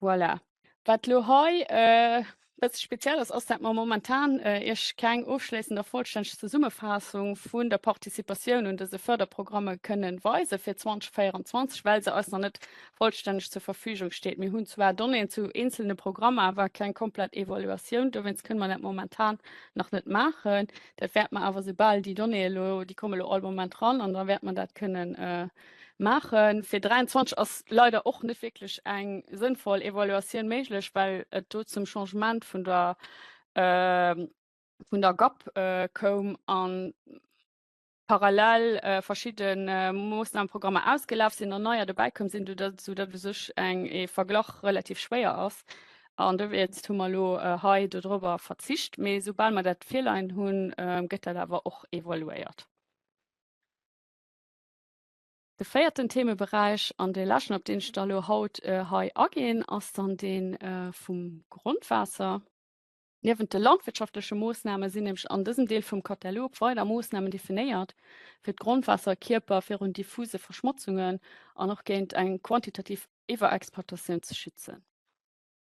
[SPEAKER 5] Voilà. Wat elo hei e bësse speziell ass, ass, dat mer momentan Iech keng ofschléissend a vollstänneg Zesummefaassung vun der Participatioun un dëse Förderprogramme kënnen weise fir 2024, well se eis nach net vollstänneg zur Verfügung steet. Mir hunn zwar Donnéeën zu eenzelne Programmer, awer keng komplett Evaluatioun. Dowéinst kënne mer dat momentan nach net maachen. Dat wäerte mer awer, soubal déi Donnéeë elo, déi komme elo all Moment ran, an da wäerte mer dat kënnen maachen. Fir 23 ass leider och net wierklech eng sënnvoll Evaluatioun méiglech, well et do zum Changement vun der, vun der GAP koum an parallel verschidde Moossnameprogrammer ausgelaf sinn an neier dobäi komm sinn, sou datt u sech eng ee Verglach relativ schwéier ass. An dowéinst hu mer elo hei dodrobber verzicht. Mee soubal mer dat virleien hunn, gëtt dat awer och evaluéiert. De véierten Themeberäich an dee leschten, op deen ech da elo haut hei aginn, ass dann dee vum Grondwaasser. Niewent de landwirtschaftleche Moossname sinn nämlech an dësem Deel vum Katalog weider Moossnamen definéiert, fir d'Grondwaasserkierper virun diffuse Verschmotzungen an och géint eng quantitativ Iwwerexploitatioun ze schützen.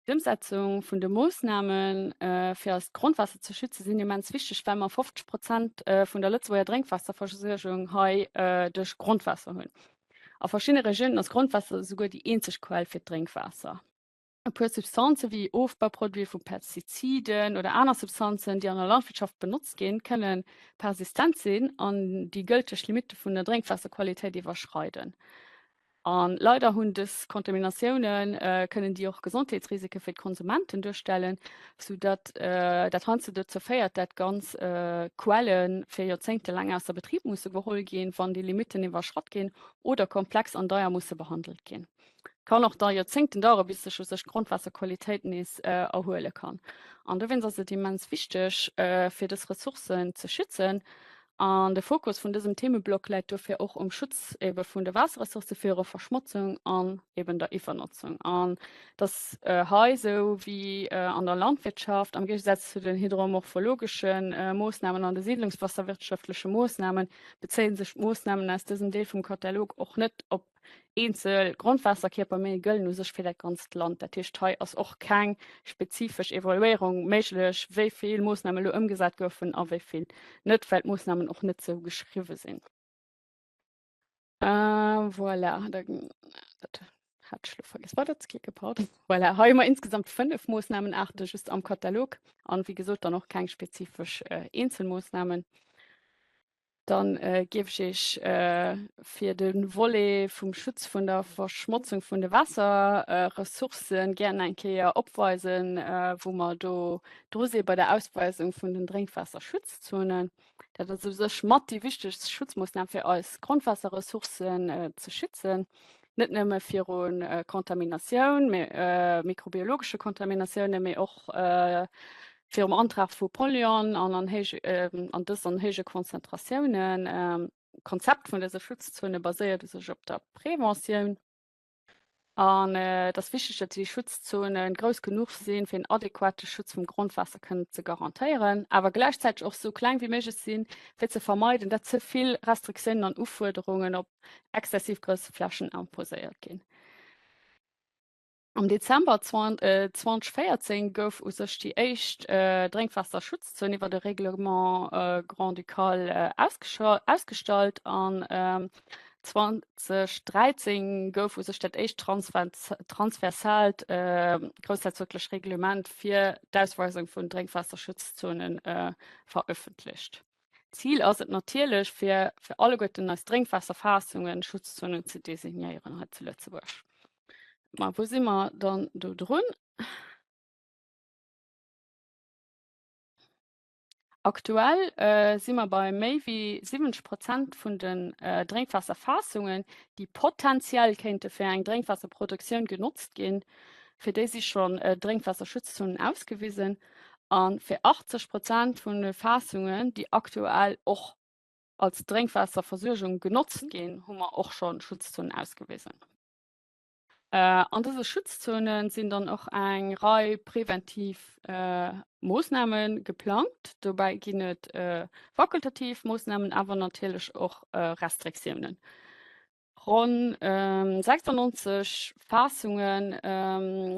[SPEAKER 5] D'Ëmsetzung vun de Moossname fir eist Grondwaasser ze schützen sinn immens wichteg, well mer 50 Prozent vun der Lëtzebuerger Drénkwaasserversuergung hei duerch Grondwaasser hunn. A verschiddene Regiounen ass Grondwaasser esouguer déi eenzeg Quell fir d'Drénkwaasser. E puer Substanze wéi Ofbauproduite vu Pestiziden oder aner Substanzen, déi an der Landwirtschaft benotzt ginn, kënne persistent sinn an déi gëlteg Limitte vun der Drénkwaasserqualitéit iwwerschreiden. An leider hunn dës Kontaminatiounen, kënnen déi och Gesondheetsrisike fir d'Konsumenten duerstellen, soudatt dat heiansdo dozou féiert, dat ganz Quelle fir joerzéngtelaang ausser Betrib musse geholl ginn, wann déi Limitten iwwerschratt ginn oder komplex an deier musse behandelt ginn. Kann och da Joerzéngten dauere bis sech u sech d'Grondwaasserqualitéit nees erhuele kann. An dowéinst ass et immens wichteg, fir dës Ressourcen ze schützen An de Fokus vun dësem Themeblock läit dofir och um Schutz ebe vun de Waasserressourcë viru Verschmotzung an eben der Iwwernotzung. An dass hei, sou wéi an der Landwirtschaft, am Géigesaz zu den hydromorphologesche Moossnamen an de siedlungswasserwirtschaftleche Moossnamen, bezéie sech d'Moossnamen aus dësem Deel vum Katalog och net op Eenzel Grondwaasserkierper, mee gëllen u sech fir dat ganzt Land. Dat heescht, hei ass och keng spezifesch Evaluéierung méiglech, wéi vill Moossnamen elo ëmgesat goufen a wéi vill net, well d'Moossnamen och net sou geschriwwe sinn. Voilà, dat hat ech elo vergiess weiderzeklicken, pardon. Voilà, hei hu mer insgesamt 5 Moossnamen, 8 just am Katalog an, wéi gesot, dann och keng spezifesch Eenzelmoossnamen. Dann géif ech Iech fir de Volet vum Schutz vun der Verschmotzung vun de Waasserressourcen gären eng Kéier opweisen, wou mer do dru si bei der Ausweisung vun den Drénkwaasserschutzzonen. Dat ass u sech mat déi wichtegst Schutzmoossnam fir eis Grondwaasserressourcen ze schützen, net nëmme viru Kontaminatioun, mikrobiologesche Kontaminatiounen, mee och virum Antrag vu Polluanten an an héich, an dës an héije Konzentratiounen. D'Konzept vun dëse Schutzzone baséiert u sech op der Preventioun. An et ass wichteg, datt déi Schutzzone grouss genuch sinn, fir en adequate Schutz vum Grondwaasser kënnen ze garantéieren, awer gläichzäiteg och sou kleng wéi méiglech sinn, fir ze vermeiden, datt ze vill Restriktiounen an Ufuerderungen op exzessiv grousse Flächen imposéiert ginn. Am Dezember 2014 gouf u sech déi éischt Drénkwaasserschutzzon iwwer de Règlement grand-ducal ausgestallt an 2013 gouf u sech dat éischt transversaalt groussherzoglecht Reglement fir d'Ausweisung vun Drénkwaasserschutzzonen verëffentlecht. Zil ass et natierlech, fir fir alleguerten eis Drénkwaasserfaassungen, Schutzzonen ze designéieren hei zu Lëtzebuerg. Ma wou si mer dann do drun? Aktuell äh, si mer bei méi wéi 70 Prozent vun den äh, Drénkwaasserfaassungen, déi potenziell kéinte fir eng Drénkwaasserproduktioun genotzt ginn. Fir déi si schonn äh, Drénkwaasserschutzzonen ausgewisen. A fir 80 Prozent vun de Faassungen, déi aktuell och als Drénkwaasserversuergung genotzt ginn, hu mer och scho Schutzzonen ausgewisen. An dëse Schutzzone sinn dann och eng Rei preventiv Moossname geplangt. Dobäi ginn et fakultativ Moossnamen, awer natierlech och Restriktiounen. Ronn 96 Faassungen,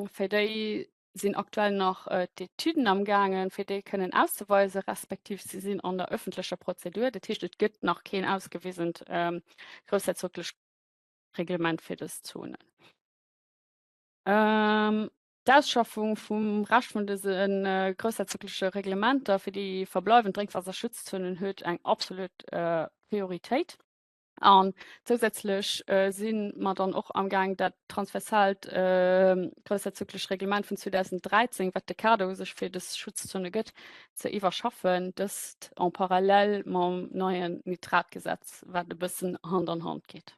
[SPEAKER 5] fir déi sinn aktuell nach d'Etüden am gaangen, fir déi kënnen auszeweisen, respektiv si sinn an der ëffentlecher Prozedur. Dat heescht, et gëtt nach keen ausgewisent groussherzoglecht Reglement fir dës Zonen. D'Ausschaffung vum Rescht vun dëse groussherzogleche Reglementer fir déi verbleiwend Drénkwaasserschutzzonen huet eng absolut Prioritéit. An zousätzlech si mer dann och amgaang, dat transversaalt groussherzoglecht Reglement vun 2013, wat de Kader u sech fir dës Schutzzone gëtt, ze iwwerschaffen, dëst en parallèle mam neien Nitratgesetz, wat e bëssen Hand an Hand geet.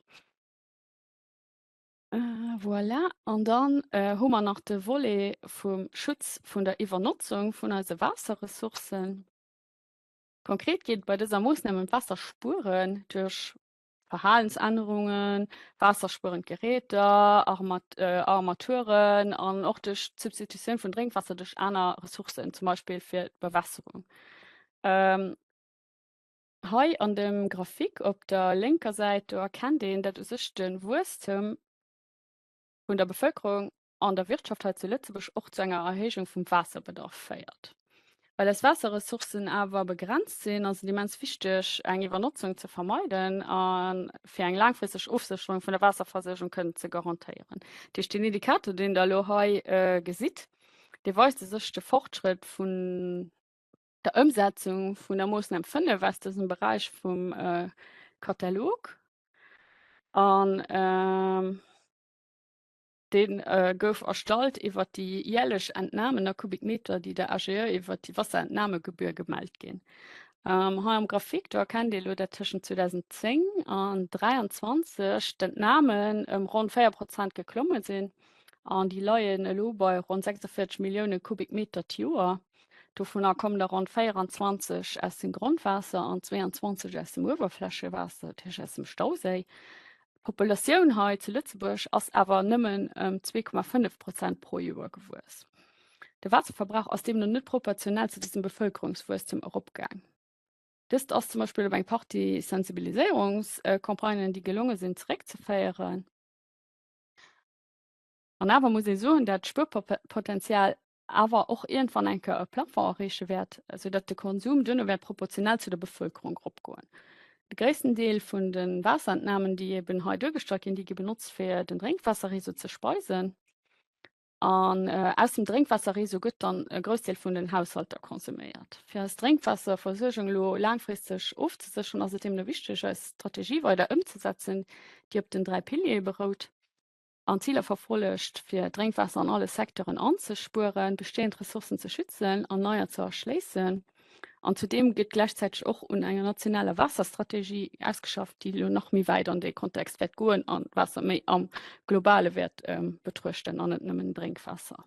[SPEAKER 5] Voilà, an dann hu mer nach de Volet vum Schutz vun der Iwwernotzung vun eise Waasserressourcen. Konkret geet et bei dëser Moossnam ëm d'Waasserspueren duerch Verhalensännerungen, waasserspuerend Geräter, Armaturen an och duerch d'Substitutioun vun Drénkwaasser duerch aner Ressourcen, zum Beispill fir d'Bewässerung. Hei an dem Grafik op der lénker Säit, do erkennt een, datt u sech de Wuesstem vun der Bevëlkerung an der Wirtschaft hei zu Lëtzebuerg och zu enger Erhéijung vum Waasserbedarf féiert. Well eis Waasserressourcen awer begrenzt sinn, ass et immens wichteg, eng Iwwernotzung ze vermeiden a fir eng laangfristeg Ofsécherung vun der Waasserversuergung kënnen ze garantéieren. Dat heescht, deen Indikator, deen Der elo hei gesitt, dee weist u sech de Fortschrëtt vun der Ëmsetzung vun der Moossnam 5 aus dësem Beräich vum Katalog. An dee gouf erstallt iwwer déi jäerlech Entnamen a Kubikmeter, déi der AGE iwwer déi Wasserentnahmegebühr gemellt ginn. Hei am Grafik, do erkennt ee elo, dat tëschent 2010 an 2023 d'Entnamen ëm ronn 4 Prozent geklomme sinn an déi leien elo bei ronn 46 Millioune Kubikmeter d'Joer. Dovunner kommen der ronn 24 aus dem Grondwaasser an 22 aus dem Uewerflächewaasser, dat heescht aus dem Stauséi. D'Populatioun hei zu Lëtzebuerg ass awer nëmmen ëm 2,5 Prozent pro Joer gewuess. De Waasserverbrauch ass deemno net proportionell zu dësem Bevëlkerungswuesstem eropgaang. Dëst ass zum Beispill op eng Partie Sensibiliséierungscampagnen, déi gelonge sinn, zeréckzeféieren. An awer muss ee soen, dat d'Spuerpotenzial awer och iergendwann eng Kéier e Plafond erreeche wäert, esou datt de Konsum duerno wäert proportionell zu der Bevëlkerung eropgoen. De gréissten Deel vun de Waasserentnamen, déi eben hei duergestallt ginn, déi gi benotzt fir den Drénkwaasserreseau ze speisen. An aus dem Drénkwaasserreseau gëtt dann e Groussdeel vun den Haushalter konsuméiert. Fir eis Drénkwaasserversuergung elo laangfristeg ofzesécheren, ass et deemno wichteg, eis Strategie weider ëmzesetzen, déi op den 3 Piliere berout. an Ziler verfollegt, fir Drénkwaasser an alle Secteuren anzespueren, bestehend Ressourcen ze schützen an neier ze erschléissen. An zudeem gëtt gläichzäiteg och un enger nationaler Waasserstrategie ausgeschafft, déi elo nach méi wäit an dee Kontext wäert goen an d'Waasser méi am Globale wäert betruechten an net nëmmen Drénkwaasser.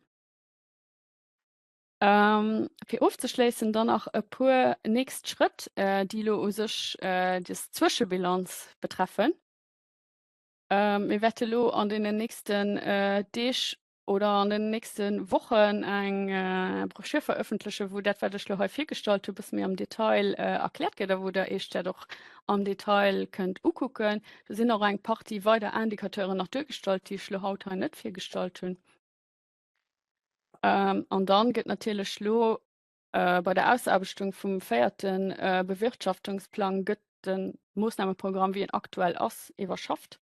[SPEAKER 5] Fir ofzeschléissen dann nach e puer nächst Schrëtt, déi elo u sech dës Zwëschebilanz betreffen. Mir wäerte lo an deenen nächsten Deeg oder an den nächste Wochen eng Broschür verëffentlechen, wou dat, wat ech lo hei virgestallt hu, bësse méi am Detail erkläert gëtt a wou Der Iech dat och am Detail kënnt ukucken. Do sinn och eng Partie weider Indicateuren nach duergestallt, déi ech lo haut hei net virgestallt hunn. An dann gëtt natierlech lo Bei der Ausaarbechtung vum véierte Bewirtschaftungsplang gëtt de Moossnameprogramm, wéi en aktuell ass, iwwerschafft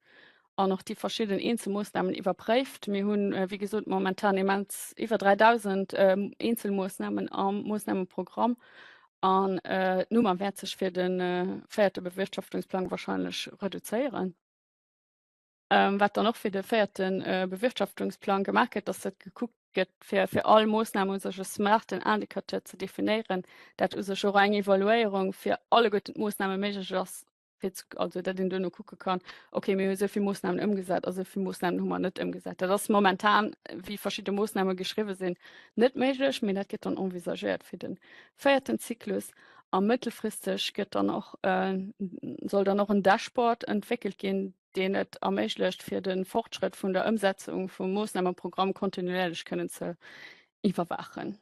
[SPEAKER 5] an och déi verschidden eenzel Moossnamen iwwerpréift. Mir hunn, wéi gesot, momentan immens iwwer 3.000 Eenzelmoossnamen am Moossnameprogramm an d'Nummer wäert sech fir de véierte Bewirtschaftungsplang wahrscheinlech reduzéieren. Wat dann och fir de véierte Bewirtschaftungsplang gemaach gëtt, ass dat gekuckt gëtt, fir fir all Moossnam u sech e smarten Indicateur ze definéieren, dat u sech och eng Evaluéierung fir alleguerten d'Moossname méiglech ass, fir ze, also dat een duerno kucke kann, okay, mir hu esou vill Moossnamen ëmgesat a sou vill Moossnamen hu mer net ëmgesat. Dat ass momentan, wéi verschidde Moossname geschriwwe sinn, net méiglech, mee dat gëtt dann envisagéiert fir de véierten Zyklus. A mëttelfristeg gëtt dann och, soll dann och en Dashboard entwéckelt ginn, deen et erméiglecht, fir de Fortschrëtt vun der Ëmsetzung vum Moossnameprogramm kontinuierlech kënnen ze iwwerwaachen.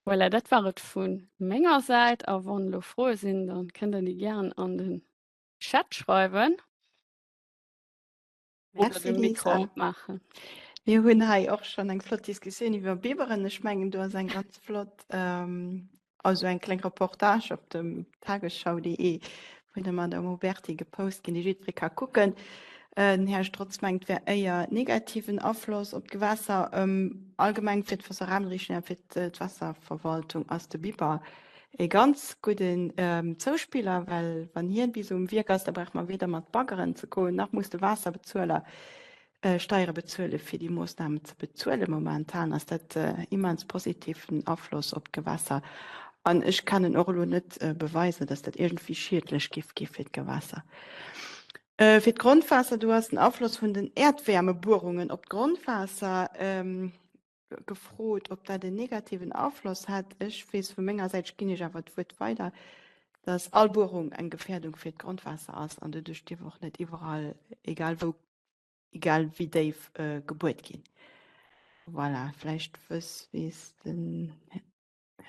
[SPEAKER 5] Voilà, dat war et vu menger Säit. A wann elo Froe sinn, da kënnt Der déi gären an den Chat schreiwen oder
[SPEAKER 1] Merci,
[SPEAKER 5] de Mikro
[SPEAKER 1] Lisa.
[SPEAKER 5] opmaachen.
[SPEAKER 1] Mir hunn hei och schonn eng flott Diskussioun iwwer Biweren. Ech mengen, do ass eng ganz flott Also eng kleng Reportage op dem Tagesschau.de vun der Madame Oberti gepost ginn, déi jiddweree ka kucken. Den Här Strotz mengt, wär éier negativen Afloss op d'Gewässer. Allgemeng fir d'Wasserrahmenrichtlinie a fir d'Waasserverwaltung ass de Biber e ganz gudden Zouspiller, well wann hien bis um Wierk ass, da brauch mer weder mat Baggeren ze goen, nach muss de Waasserbezueler Steiere bezuele fir déi Moossnamen ze bezuelen. Momentan ass dat immens positiv den Afloss op d'Gewässer. An ech kennen och elo net beweisen, datt dat iergendwéi schiedlech giff gi fir d'Gewässer. Fir d'Grondwaasser, do ass den Afloss vun den Äerdwäermebuerungen op d'Grondwaasser gefrot, ob dat en negativen Afloss hätt. Ech weess vu menger Säit, ech ginn Iech awer d'Wuert weider, datt all Buerung eng Gefährdung fir d'Grondwaasser ass an doduerch dierf och net iwwerall, egal wou, egal wéi déif, gebuert ginn. Voilà, vläicht wëss, weess den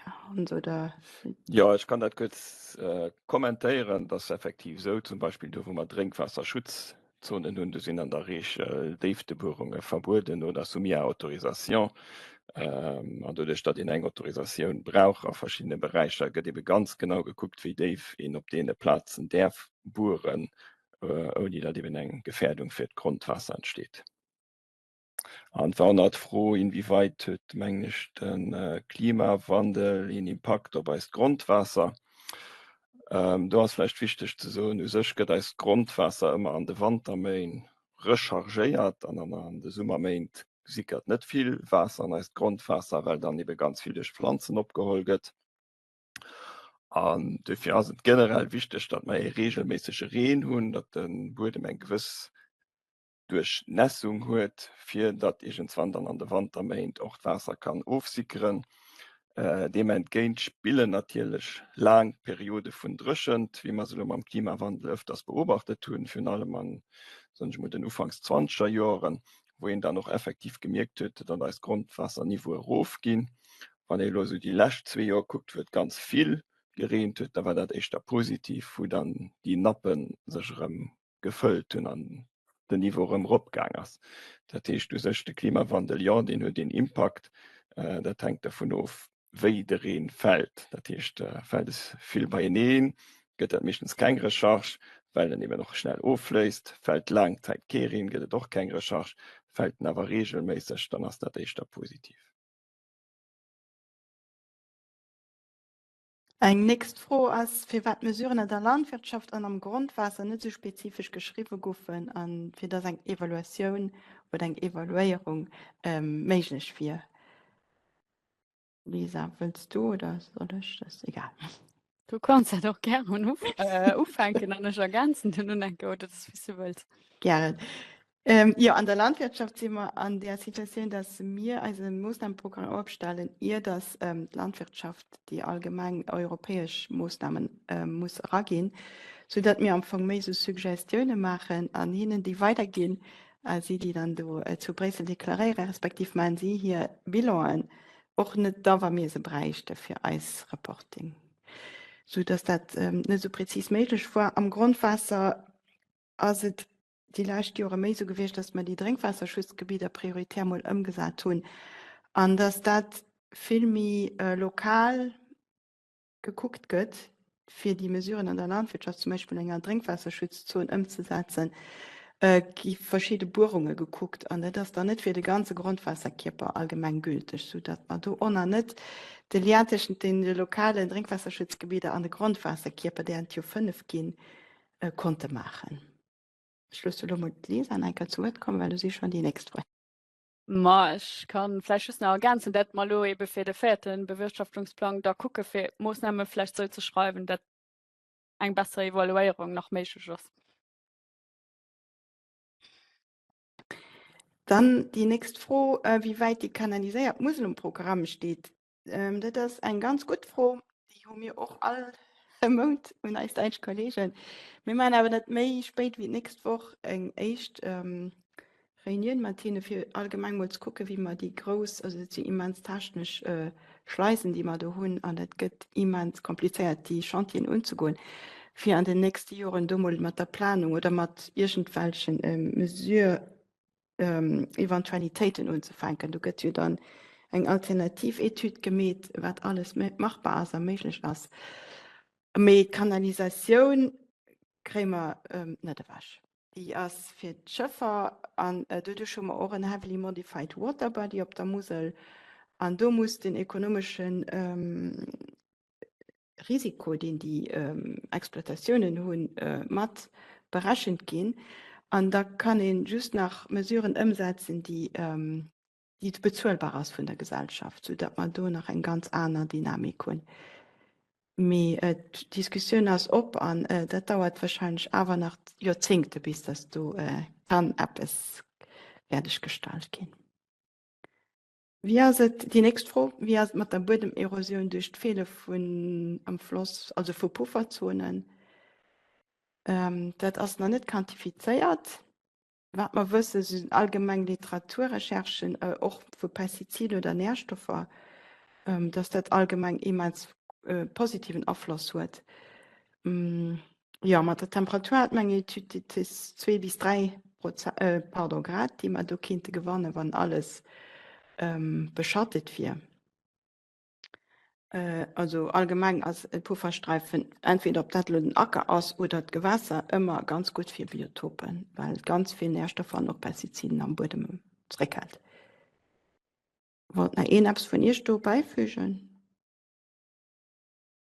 [SPEAKER 1] Här Hans oder.
[SPEAKER 2] Jo, ech kann dat kuerz kommentéieren. Et ass effektiv esou, zum Beispill do, wou mer Drénkwaasserschutzzonen hunn, do sinn an der Reegel Déiftebuerunge verbueden oder soumis à autorisation. An doduerch, datt een eng Autorisatioun brauch a verschiddene Beräicher, gëtt ebe ganz genau gekuckt, wéi déif een op deene Plazen däerf bueren, ouni datt eben eng Gefährdung fir d'Grondwaasser entsteet. An et war och nach d'Fro, inwieweit huet, mengen ech, de Klimawandel een Impakt op eist Grondwaasser. Do ass vläicht wichteg ze soen, u sech gëtt eist Grondwaasser ëmmer an de Wanterméint rechargéiert an an de Summerméint sickert net vill Waasser an eist Grondwaasser, well dann ebe ganz vill duerch d'Planzen opgeholl gëtt. An dofir ass et generell wichteg, datt mer ee reegelméissege Reen hunn, datt de Buedem eng gewëss Duerchnässung huet, fir datt iergendswann dann an de Wanterméint och d'Waasser kann ofsickeren. Deem entgéint spillen natierlech laang Periode vun Dréchent, wéi mer se elo mam Klimawandel ëfters beobachtet hunn, virun allem an, soen ech mol, den Ufanks zwanzeger Joren, wou een dann och effektiv gemierkt huet, datt eis Grondwaasserniveaue erofginn. Wann ee elo esou déi lescht zwee Joer kuckt, wou et ganz vill gereent huet, da war dat éischter positiv, wou dann déi Nappe sech erëm gefëllt hunn an den Niveau erëm eropgaang ass. Dat heescht u sech, de Klimawandel, jo, deen huet een Impakt. Dat hänkt dervun of, wéi de Reen fält. Dat heescht, fält es vill beieneen, gëtt dat meeschtens keng Recharge, well en eben och schnell offléisst. Fält laang Zäit kee Reen, gëtt et och keng Recharge. Fält en awer reegelméisseg, dann ass dat éischter positiv.
[SPEAKER 1] Eng nächst Fro ass, firwat d'Mesuren an der Landwirtschaft an am Grondwaasser net esou spezifesch geschriwwe goufen a fir dass eng Evaluatioun oder eng Evaluéierung méiglech wier. Lisa, wëlls du oder soll ech? Dat ass egal.
[SPEAKER 5] Du kanns dat och gären ufänken an ech ergänzen duerno eng Kéier, oder dat ass wéi s du wëlls.
[SPEAKER 1] Gären. Ähm, jo, an der Landwirtschaft si mer an där Situatioun, dass mir eise Moossnameprogramm opstellen, ier dass ähm, d'Landwirtschaft déi allgemeng europäesch Moossnamen ähm, muss eraginn, soudatt mir am Fong méi sou Suggestioune maachen an hinnen déi weiderginn a si déi dann do äh, zu Bréissel deklaréieren, respektiv maachen si hir Bilanen och net da, wa mir se bräichte fir eis Reporting, soudatt dat ähm, net sou prezis méiglech war. Am Grondwaasser ass et déi lescht Jore méi esou gewiescht, dass mer déi Drénkwaasserschutzgebidder prioritär mol ëmgesat hunn an dass dat vill méi lokal gekuckt gëtt, fir déi Mesuren an der Landwirtschaft, zum Beispill enger Drénkwaasserschutzzon ëmzesetzen, gi verschidde Buerunge gekuckt an dat ass dann net fir de ganze Grondwaasserkierper allgemeng gülteg, soudatt mer do och nach net de Lien tëschent de lokalen Drénkwaasserschutzgebidder an de Grondwaasserkierper, där et jo 5 ginn, konnte maachen. Ech loosse elo mol d'Lisa nach eng Kéier zu Wuert kommen, well do si schonn déi nächst Froen.
[SPEAKER 5] Ma ech ka vläicht just nach ergänzen, dat mer elo eebe fir de véierte Bewirtschaftungsplang da kucke fir d'Moossname vläicht esou ze schreiwen, dat eng besser Evaluéierung nach méiglech ass.
[SPEAKER 1] Dann déi nächst Fro, wéi wäit déi kanaliséiert Musel um Programm steet. Dat ass eng ganz gutt Fro. Déi hu mir och all Mount un eis däitsch Kolleegen. Mir maachen awer net méi spéit wéi d'nächst Woch eng éischt Reunioun mat hinne fir allgemeng mol ze kucken, wéi mer déi grouss, also dat sinn immens technesch Schleisen, déi mer do hunn, an dat gëtt immens komplizéiert, déi Chantieren unzegoen, fir an den nächste Joren do mol mat der Planung oder mat iergendwelchen Mesure Eventualitéiten unzefänken. Do gëtt jo dann eng alternativ Etüd gemeet, wat alles machbar ass a méiglech ass. Mee d'Kanalisatioun kréie mer net ewech. Déi ass fir d'Schëffer an doduerch hu mer och en heavily modified water body op der Musel. An do muss den ekonomeschen Risiko, deen déi Exploitatiounen hunn, mat berechent ginn. An da kann ee just nach Mesuren ëmsetzen, déi déi bezuelbar ass vun der Gesellschaft, soudatt mer do nach eng ganz aner Dynamik hunn. Mee d'Diskussioun ass op an dat dauert wahrscheinlech awer nach Joerzéngte, bis datt do kann eppes fäerdeggestallt ginn. Wéi ass et, déi nächst Fro, wéi ass et mat der Buedemerosioun duerch d'Feele vun am Floss, also vu Pufferzonen? Dat ass nach net quantifizéiert. Wat mer wëssen, sinn allgemeng Literaturrecherchen, och vu Pestiziden oder Nährstoffer, dass dat allgemeng immens positiven Afloss huet. Jo, mat der Temperatur hat mer eng Etüd, déi ass 2 bis 3 Proze pardon, Grad, déi mer do kéinte gewannen, wann alles beschattet wier. Also allgemeng ass e Pufferstreifen, entweder ob dat elo den Acker ass oder d'Gewässer, ëmmer ganz gutt fir Biotopen, well et ganz vill Nährstoffer an och Pestiziden am Buedem zréckhält. Wollt nach een eppes vun Iech do bäifügen?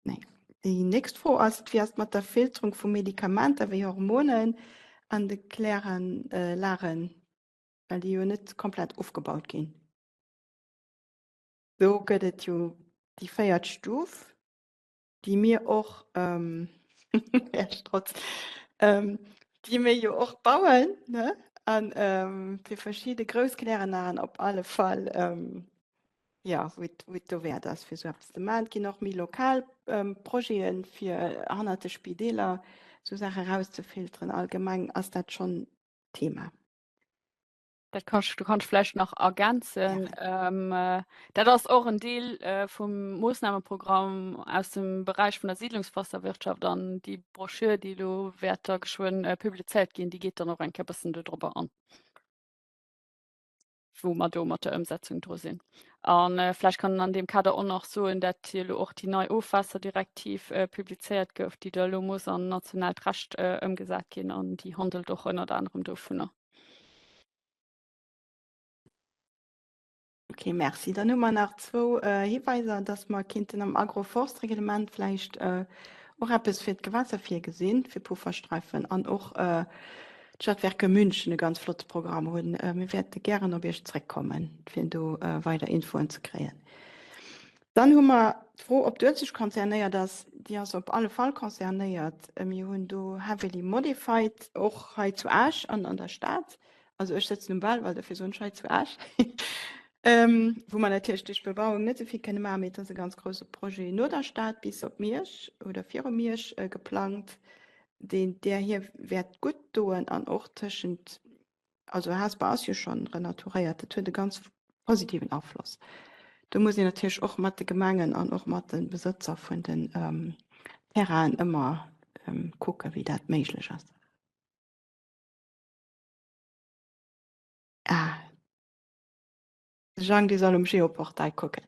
[SPEAKER 1] Nee. Déi nächst Fro ass, Wéi ass et mat der Filterung vu Medikamenter wéi Hormonen an de Kläranlagen, well déi jo net komplett ofgebaut ginn? Do gëtt et jo déi véiert Stuf, déi mir och, Här Strotz, déi mir jo och bauen, ne? An fir verschidde grouss Kläranlagen op alle Fall. Jo, wou et, wou et dowäert ass, fir esou eppes ze maachen. Et ginn och méi lokal Projete fir hannert de Spideeler esou Saache erauszefilteren. Allgemeng ass dat schonn Thema.
[SPEAKER 5] Dat kann ech, do kann ech vläicht nach ergänzen.
[SPEAKER 1] Gären.
[SPEAKER 5] Dat ass och en Deel vum Moossnameprogramm aus dem Beräich vun der Siedlungswasserwirtschaft an déi Broschür, déi elo wäert da geschwënn publizéiert ginn, déi geet dann och eng Kéier e bëssen dodrobber an. wou mer do mat der Ëmsetzung dru sinn. An äh, vläicht kann an deem Kader och nach soen, dat hier elo och déi nei Ofwaasserdirektiv äh, publizéiert gouf, déi da elo muss an nationaalt Recht äh, ëmgesat ginn an déi handelt och ënnert anerem dovunner.
[SPEAKER 1] Okay, merci. Dann hu mer nach zwou äh, Hiweiser, dass mer kinnten am Agroforstreglement vläicht äh, och eppes fir d'Gewässer virgesinn, fir Pufferstreifen an och äh, d'Stadtwerke München e ganz flotte Programm hunn. Mir wäerte gären op Iech zréckkommen, fir do weider Infoen ze kréien. Dann hu mer d'Fro, ob d'Uelzecht concernéiert ass. Déi ass op alle Fall concernéiert. Mir hunn do heavily modified, och hei zu Esch an an der Stad. Also ech sëtzen um Belval, dofir soen ech hei zu Esch, wou mer natierlech duerch d'Bebauung net esou vill kënne maachen, mee et ass e ganz grouse Projet no der Stad bis op Miersch oder viru Miersch geplangt. deen där hir wäert gutt doen an och tëschent, also Hesper ass jo schonn renaturéiert, dat huet e ganz positiven Afloss. Do muss een natierlech och mat de Gemengen an och mat de Besëtzer vun den Terrainen ëmmer kucken, wéi dat méiglech ass. Ah, de Jang, dee soll um Geoportail kucken.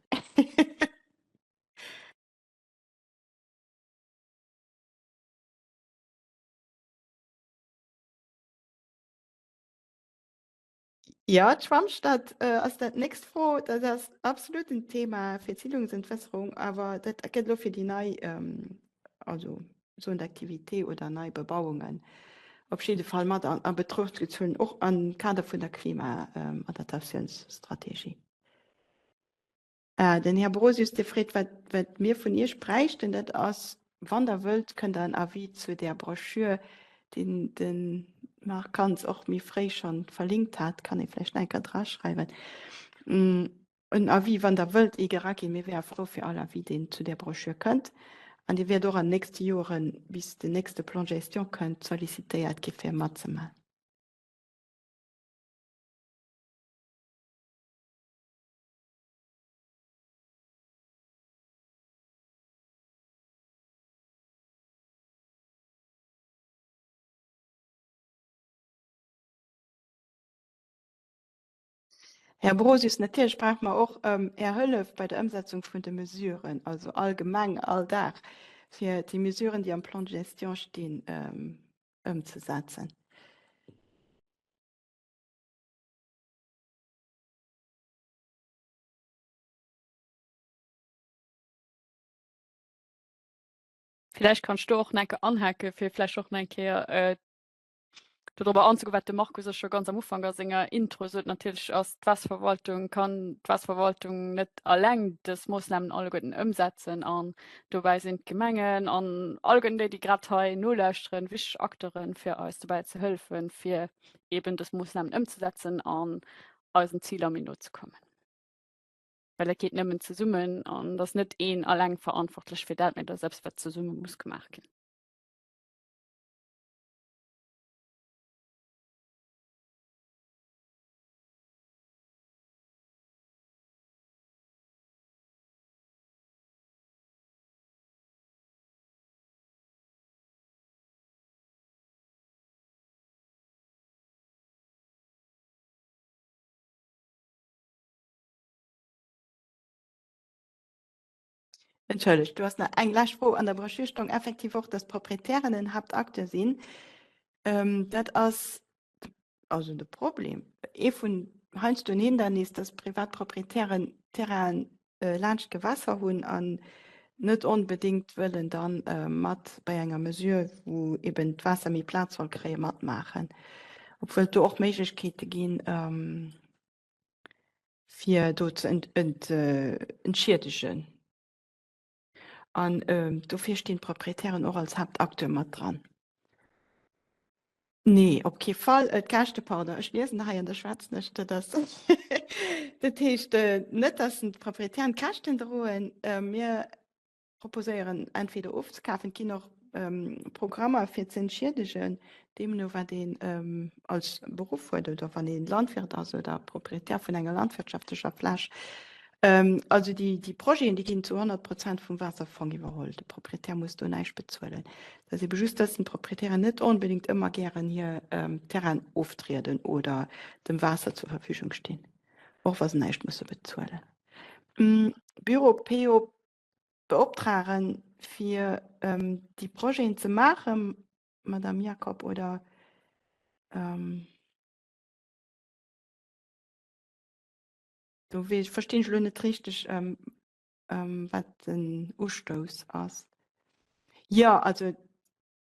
[SPEAKER 1] Ja, d'Schwammstadt äh, ass dat nächst Fro. Dat ass absolut en Thema fir d'Siedlungsentwässerung, awer dat gëtt elo fir déi nei ähm, also Zone d'activité oder nei Bebauungen op jidde Fall mat an, a Betruecht gezunn, och am Kader vun der Klimaadaptatiounsstrategie. Den Här Brosius, dee freet, wat, wat mir vun Iech bräichten. Dat ass, wann Der wëllt, kënnt Der en Avis zu där Broschür, deen de Marc Hans och méi fréi schonn verlinkt hat, kann ee vläicht nach eng Kéier draschreiwen, en Avis, wann Der wëllt, ee geraginn. Mir wäre frou fir all Avis, deen zu där Broschür kënnt. An Dir wäert och an den nächste Joren, bis den nächste Plan de gestion kënnt, sollicitéiert gi fir matzemaachen. Här Brosius, natierlech brauche mer och Är Hëllef bei der Ëmsetzung vun de Mesuren, also allgemeng all Dag, fir déi Mesuren, déi am Plan de gestion stinn, ëmzesetzen.
[SPEAKER 5] Vielleicht kannst du och nach eng Kéier anhaken, fir vläicht och nach eng Kéier äh, dodrobber anzegoen, wat de Markus och scho ganz am Ufank a senger Intro sot. Natierlech ass d'Waasserverwaltung, kann d'Waasserverwaltung net alleng dës Moossnamen alleguerten ëmsetzen an dobäi sinn d'Gemengen an alleguerten déi, déi grad hei nolauschteren, wichteg Acteuren, fir eis dobäi ze hëllefen, fir eben dës Moossnamen ëmzesetzen an eisen Ziler méi no ze kommen. Well et geet nëmmen zesummen an et ass net een alleng verantwortlech fir dat, mä dat ass eppes, wat zesumme muss gemaach ginn.
[SPEAKER 1] Entschëllegt, du hast nach eng lescht Fro. An der Broschür stong effektiv och, dass d'Proprietären en Haaptacteur sinn. Ähm, dat ass also de Problem. Ee vun heiansdo en Hindernis, dass privat Proprietären Terrainen äh, laanscht Gewässer hunn an. net onbedéngt wëllen dann mat bei enger Mesure, wou eben d'Waasser méi Plaz soll kréien, matmaachen, obwuel et do och Méiglechkeete ginn, fir do ze entschiedegen. An dofir stinn d'Proprietären och als Haaptacteur mat dran. Nee, op kee Fall. D'Käschte, pardon, ech liesen hei an da schwätzen ech. Dat ass, dat heescht net, dass d'Proprietären d'Käschten droen. Mir proposéieren entweder ofzekafen, et ginn och Programmer fir ze entschiedegen, deemno wat een als Beruff huet oder wann ee Landwirt ass oder Proprietär vun enger landwirtschaftlecher Fläch. Also déi, déi Projeten, déi ginn zu 100 Prozent vum Waasserfong iwwerholl. De Proprietär muss do näischt bezuelen. Dat ass ebe just, dass den Proprietären net onbedéngt ëmmer gären hir Terrainen oftrieden oder dem Waasser zur Verfügung stinn, och wa se näischt musse bezuelen. Büro PO beoptragen, fir déi Projeten ze maachen, Madame Jacob, oder? Do weess, verstinn ech elo net richteg, wat den Ustouss ass. Jo, also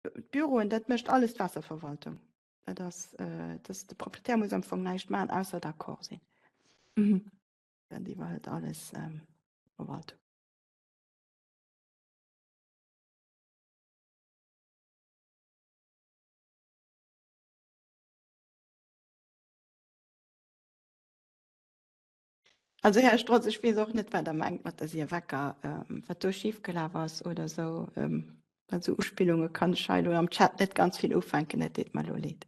[SPEAKER 1] d'Büroen, dat mécht alles d'Waasserverwaltung. Dat ass, dat de Proprietär muss am Fong näischt maachen, ausser d'accord sinn. Dat iwwerhëlt alles d'Verwaltung. Also Här Strotz, ech weess och net, wat Der mengt mat der Siewecker, wat do schifgelaf ass oder esou. Mat esou Uspillunge kann ech hei elo am Chat net ganz vill ufänken, et deet mer elo leed.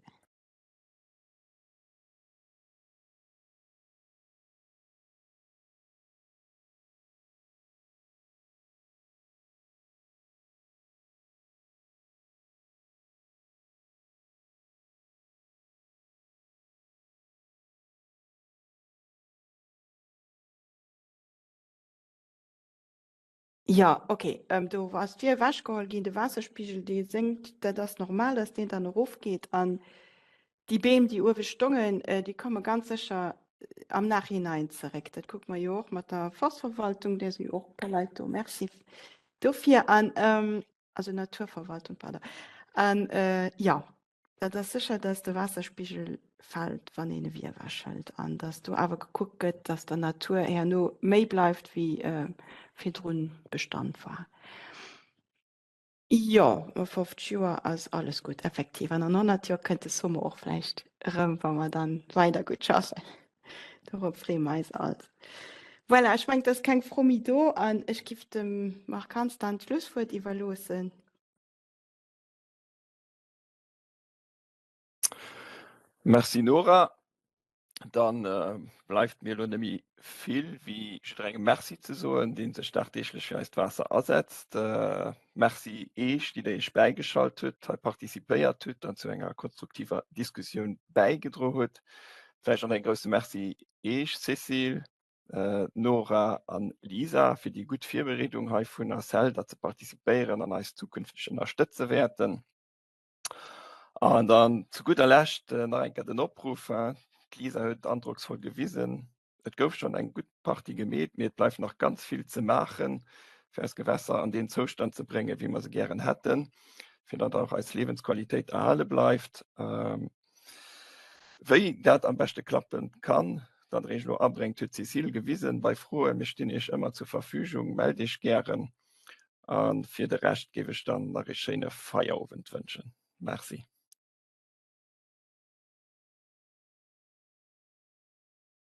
[SPEAKER 1] Jo, okay. Do ass d'Wier ewechgeholl ginn, de Waasserspigel dee sénkt, dat ass normal, datt deen dann erofgeet. An déi Beem, déi uewe stongen, déi komme ganz sécher am Nachhinein zeréck. Dat kucke mer jo och mat der Forstverwaltung, där si jo och e puer Leit do, merci dofir. An also Naturverwaltung, pardon. An jo, Dat ass sécher, dass de Waasserspigel fält, wann een e Wier ewechhëlt an dass do awer gekuckt gëtt, dass der Natur herno méi bleift, wéi virdrun Bestand war. Jo, no 50 Joer ass alles gutt, effektiv. An an 100 Joer kënnt de Summer och vläicht erëm, wa mer dann weider gutt schaffen. Dorop freeë mer eis all. Voilà, ech mengen, et ass keng Fro méi do an ech giff dem Marc Hans dann d'Schlusswuert iwwerloossen.
[SPEAKER 2] Merci Nora. Dann äh, bleift mir lo nemmi vill wéi jidderengem Merci ze soen, deen sech dagdeeglech fir eist Waasser asetzt. Äh, Merci Eech, déi der Iech bäigeschalt hutt, hei participéiert hutt an zu enger konstruktiver Diskussioun bäigedro hutt. Vläicht och nach e grousse Merci Eech, Cécile, äh, Nora an Lisa, fir déi gutt Virbereedung heivun a celle, datt se participéieren an eis zukünfteg ënnerstëtze wäerten. An dann zu gudder Lescht äh, nach eng Kéier den Opruff. D'Lisa huet androcksvoll gewisen, et gouf schonn eng gutt Partie gemeet, mee et bleift nach ganz vill ze maachen, fir eis Gewässer an deen Zoustand ze bréngen, wéi mer se gären hätten, fir datt och eis Liewensqualitéit erhale bleift. Ähm, wéi dat am beschte klappen kann, datt Der Iech elo abréngt, huet d'Cécile gewisen. Bei Froen, mir stinn Iech ëmmer zur Verfügung, mellt Iech gären. A fir de Rescht géif ech dann nach ee schéine Feierowend wënschen. Merci.